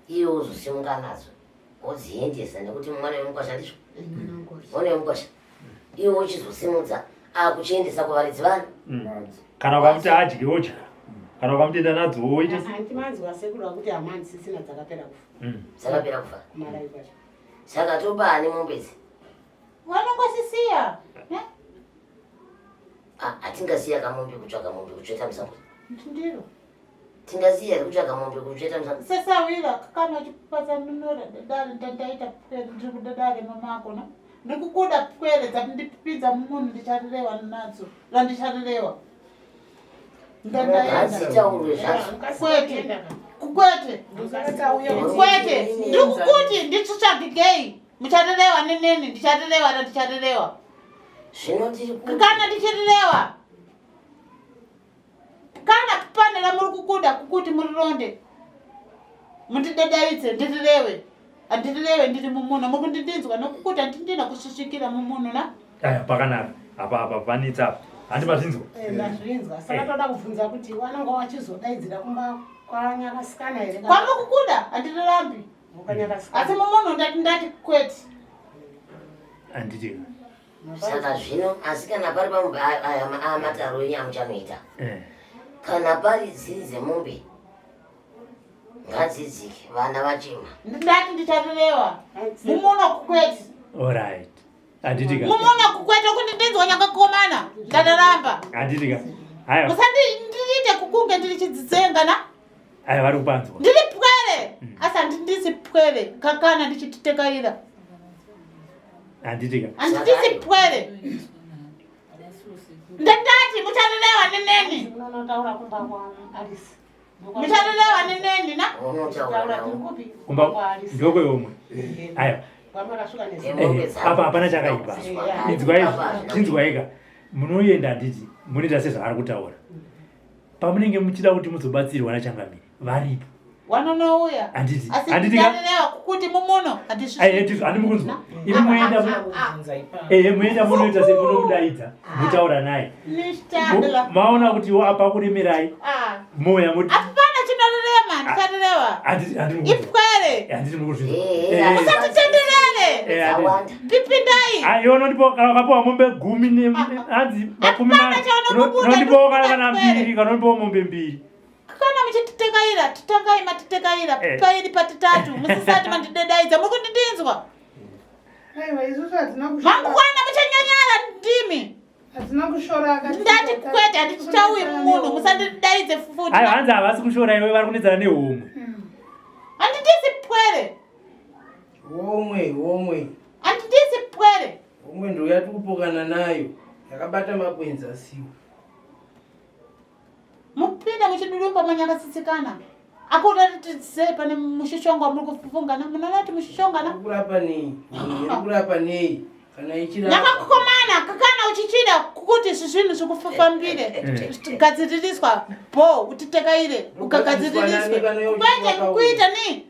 Iye wozosimuka nadzo wodziendesa nekuti mwana wemukwasha ndizvo mwana wemukwasha iwe wochizosimudza akuchiendesa kuvaridzi vanhu Kana ukamuti adye odya. Kana ukamuti enda nadzo woita. Hanti manzwa sekuru akuti hama handisisina dzakapera kufa. Dzakapera kufa. Kumalawi kwacho. Saka topa ani mombe idzi? Vanongosisiya. Ne? Ah, hatingasiya kamombe kutsvaga mombe kutsveta musango. Ndiro. Tingasiya here kutsvaga mombe kutsveta musango? Sesawira kana uchipatsanunura dare ndandaita pwere ndiri kuda dare mamako na ndikukuda pwere dzatindipinza mumunhu ndicharerewa nadzo randicharerewa Ngadzitaurwe zvadzo. Kwete kwete kwete ndikukuti nditsvagigei mucharerewa neneni ndicharerewa randicharerewa Zvino tiri kuti kana ndichirerewa kana pane ramuri kukuda kukuti murironde mundidadaidze ndirirewe handirirewe ndiri mumunhu muri kundidinzwa nokukuti handindina kusvisvikira mumunhu na Aya pakanaka. Apa apa panetsa apa. Handi mazvinzwa. Eh, ndazvinzwa. Saka toda kubvunza kuti wananga wachizodaidzira kumba kwanyakasikana here? kana- kwamuri kukuda handirirambi Kwanyakasikana. asi mumunhu ndati ndati kwete Handiti. Saka zvino asi kana pari pamombe aya mataro enyu amuchanoita. Eh. Kana pari dziri dzemombe ngadzidzike vana vachema. Ndati ndicharerewa mumuno kukwete Alright. Handiti ka. mumuno kukwete kundidinzwa nyakakomana ndadaramba Handiti ka. Haya. musandiite kukunge ndiri chidzidzenga na Haya vari kupanzwa. ndiri pwere asi handindisi pwere kakana ndichititekaira Handiti ka. handindisi pwere. Ndandati mucharerewa neneni. Unotaura kumba kwa Alice. Mucharerewa neneni na? Kumba ndokweomwe. Aya. Apa hapana chakaipa. Inzwai, chinzwaika. Munoenda handiti munoita sezvaari kutaura. Pamunenge muchida kuti muzobatsirwa nachangamire varipo. Wanonouya. Handiti. Asi Handiti ka? ndicharerewa kuti mumuno handisvi. Ai handiti handimukunzwa. Imi moenda ehe moenda munoita semunomudaidza mutaura naye. Nishtadla. Maona kuti apa kuremerai. Ah. Moya moti Hapana chinorema, ndicharerewa. handiti handimukunzwa. Ipwere. Handiti mukuzvinzwa. Musatitenderere. Pipindai. Aiwa unondipa kana ukapiwa mombe gumi ne hanzi makumi Hapana mana. chaunobuda, Unondipawo kana kana ndinobuda mbiri kana unondipawo mombe mbiri. Kana muchititekaira, titangai matitekaira, Eh. pairi patitatu, musisati mandidedaidza, muri kundindinzwa. Aiwa isusu hatina kushora. Mangwana muchanyanyara ndimi. Hatina kushora akati. Ndati kwete handichauyi munhu, musandidaidze futi. Aiwa hanzi havasi kushora iwe vari kunetsana nehomwe. Handitisi pwere. Homwe, homwe. Handitisi pwere. Homwe ndo yati kupokana nayo. Yakabata makwenzi asiwo. Mupinda muchidudumba manyakasitsikana. Akuratidze pane mushushonga muri kufungana, munoona kuti mushushongana. Kurapa nei? Iri kurapa nei? Kana ichirapa. Nyakakukomana kana uchichida kuti izvi zvinhu zvikufambire gadziririswa bo utitekaire ukagadziririswe kwete kuita ni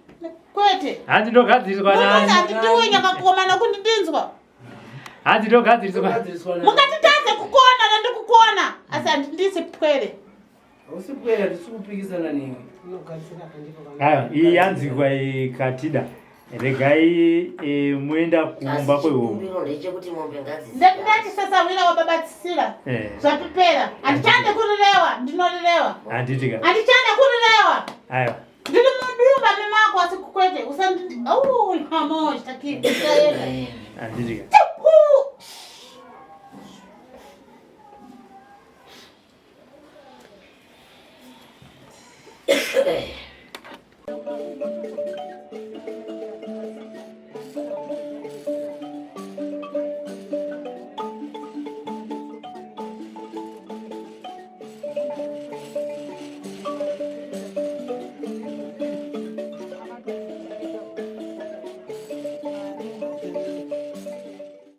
kwete Hanzi ndogadziriswa mumunhu nani? handitiwe nyakakukomana kundindinzwa Hanzi ndogadziriswa. mungatitadze kukona nandikukona asi handindisi pwere Hausi pwere hatisi kupikisana newe. Aiwa iyi yanzwikwa iyi katida. Regai eh, muenda kumba kwehomwe. Chikumbiro ndechekuti mombe ngadzi ndati sasawira wababatsira Eh. zvapipera handichade kurirewa ndinorirewa Handiti ka. handichade kurirewa Aiwa. ndiri mudumba memako asi kwete usandi au hamo chitakiaenda Handiti ka.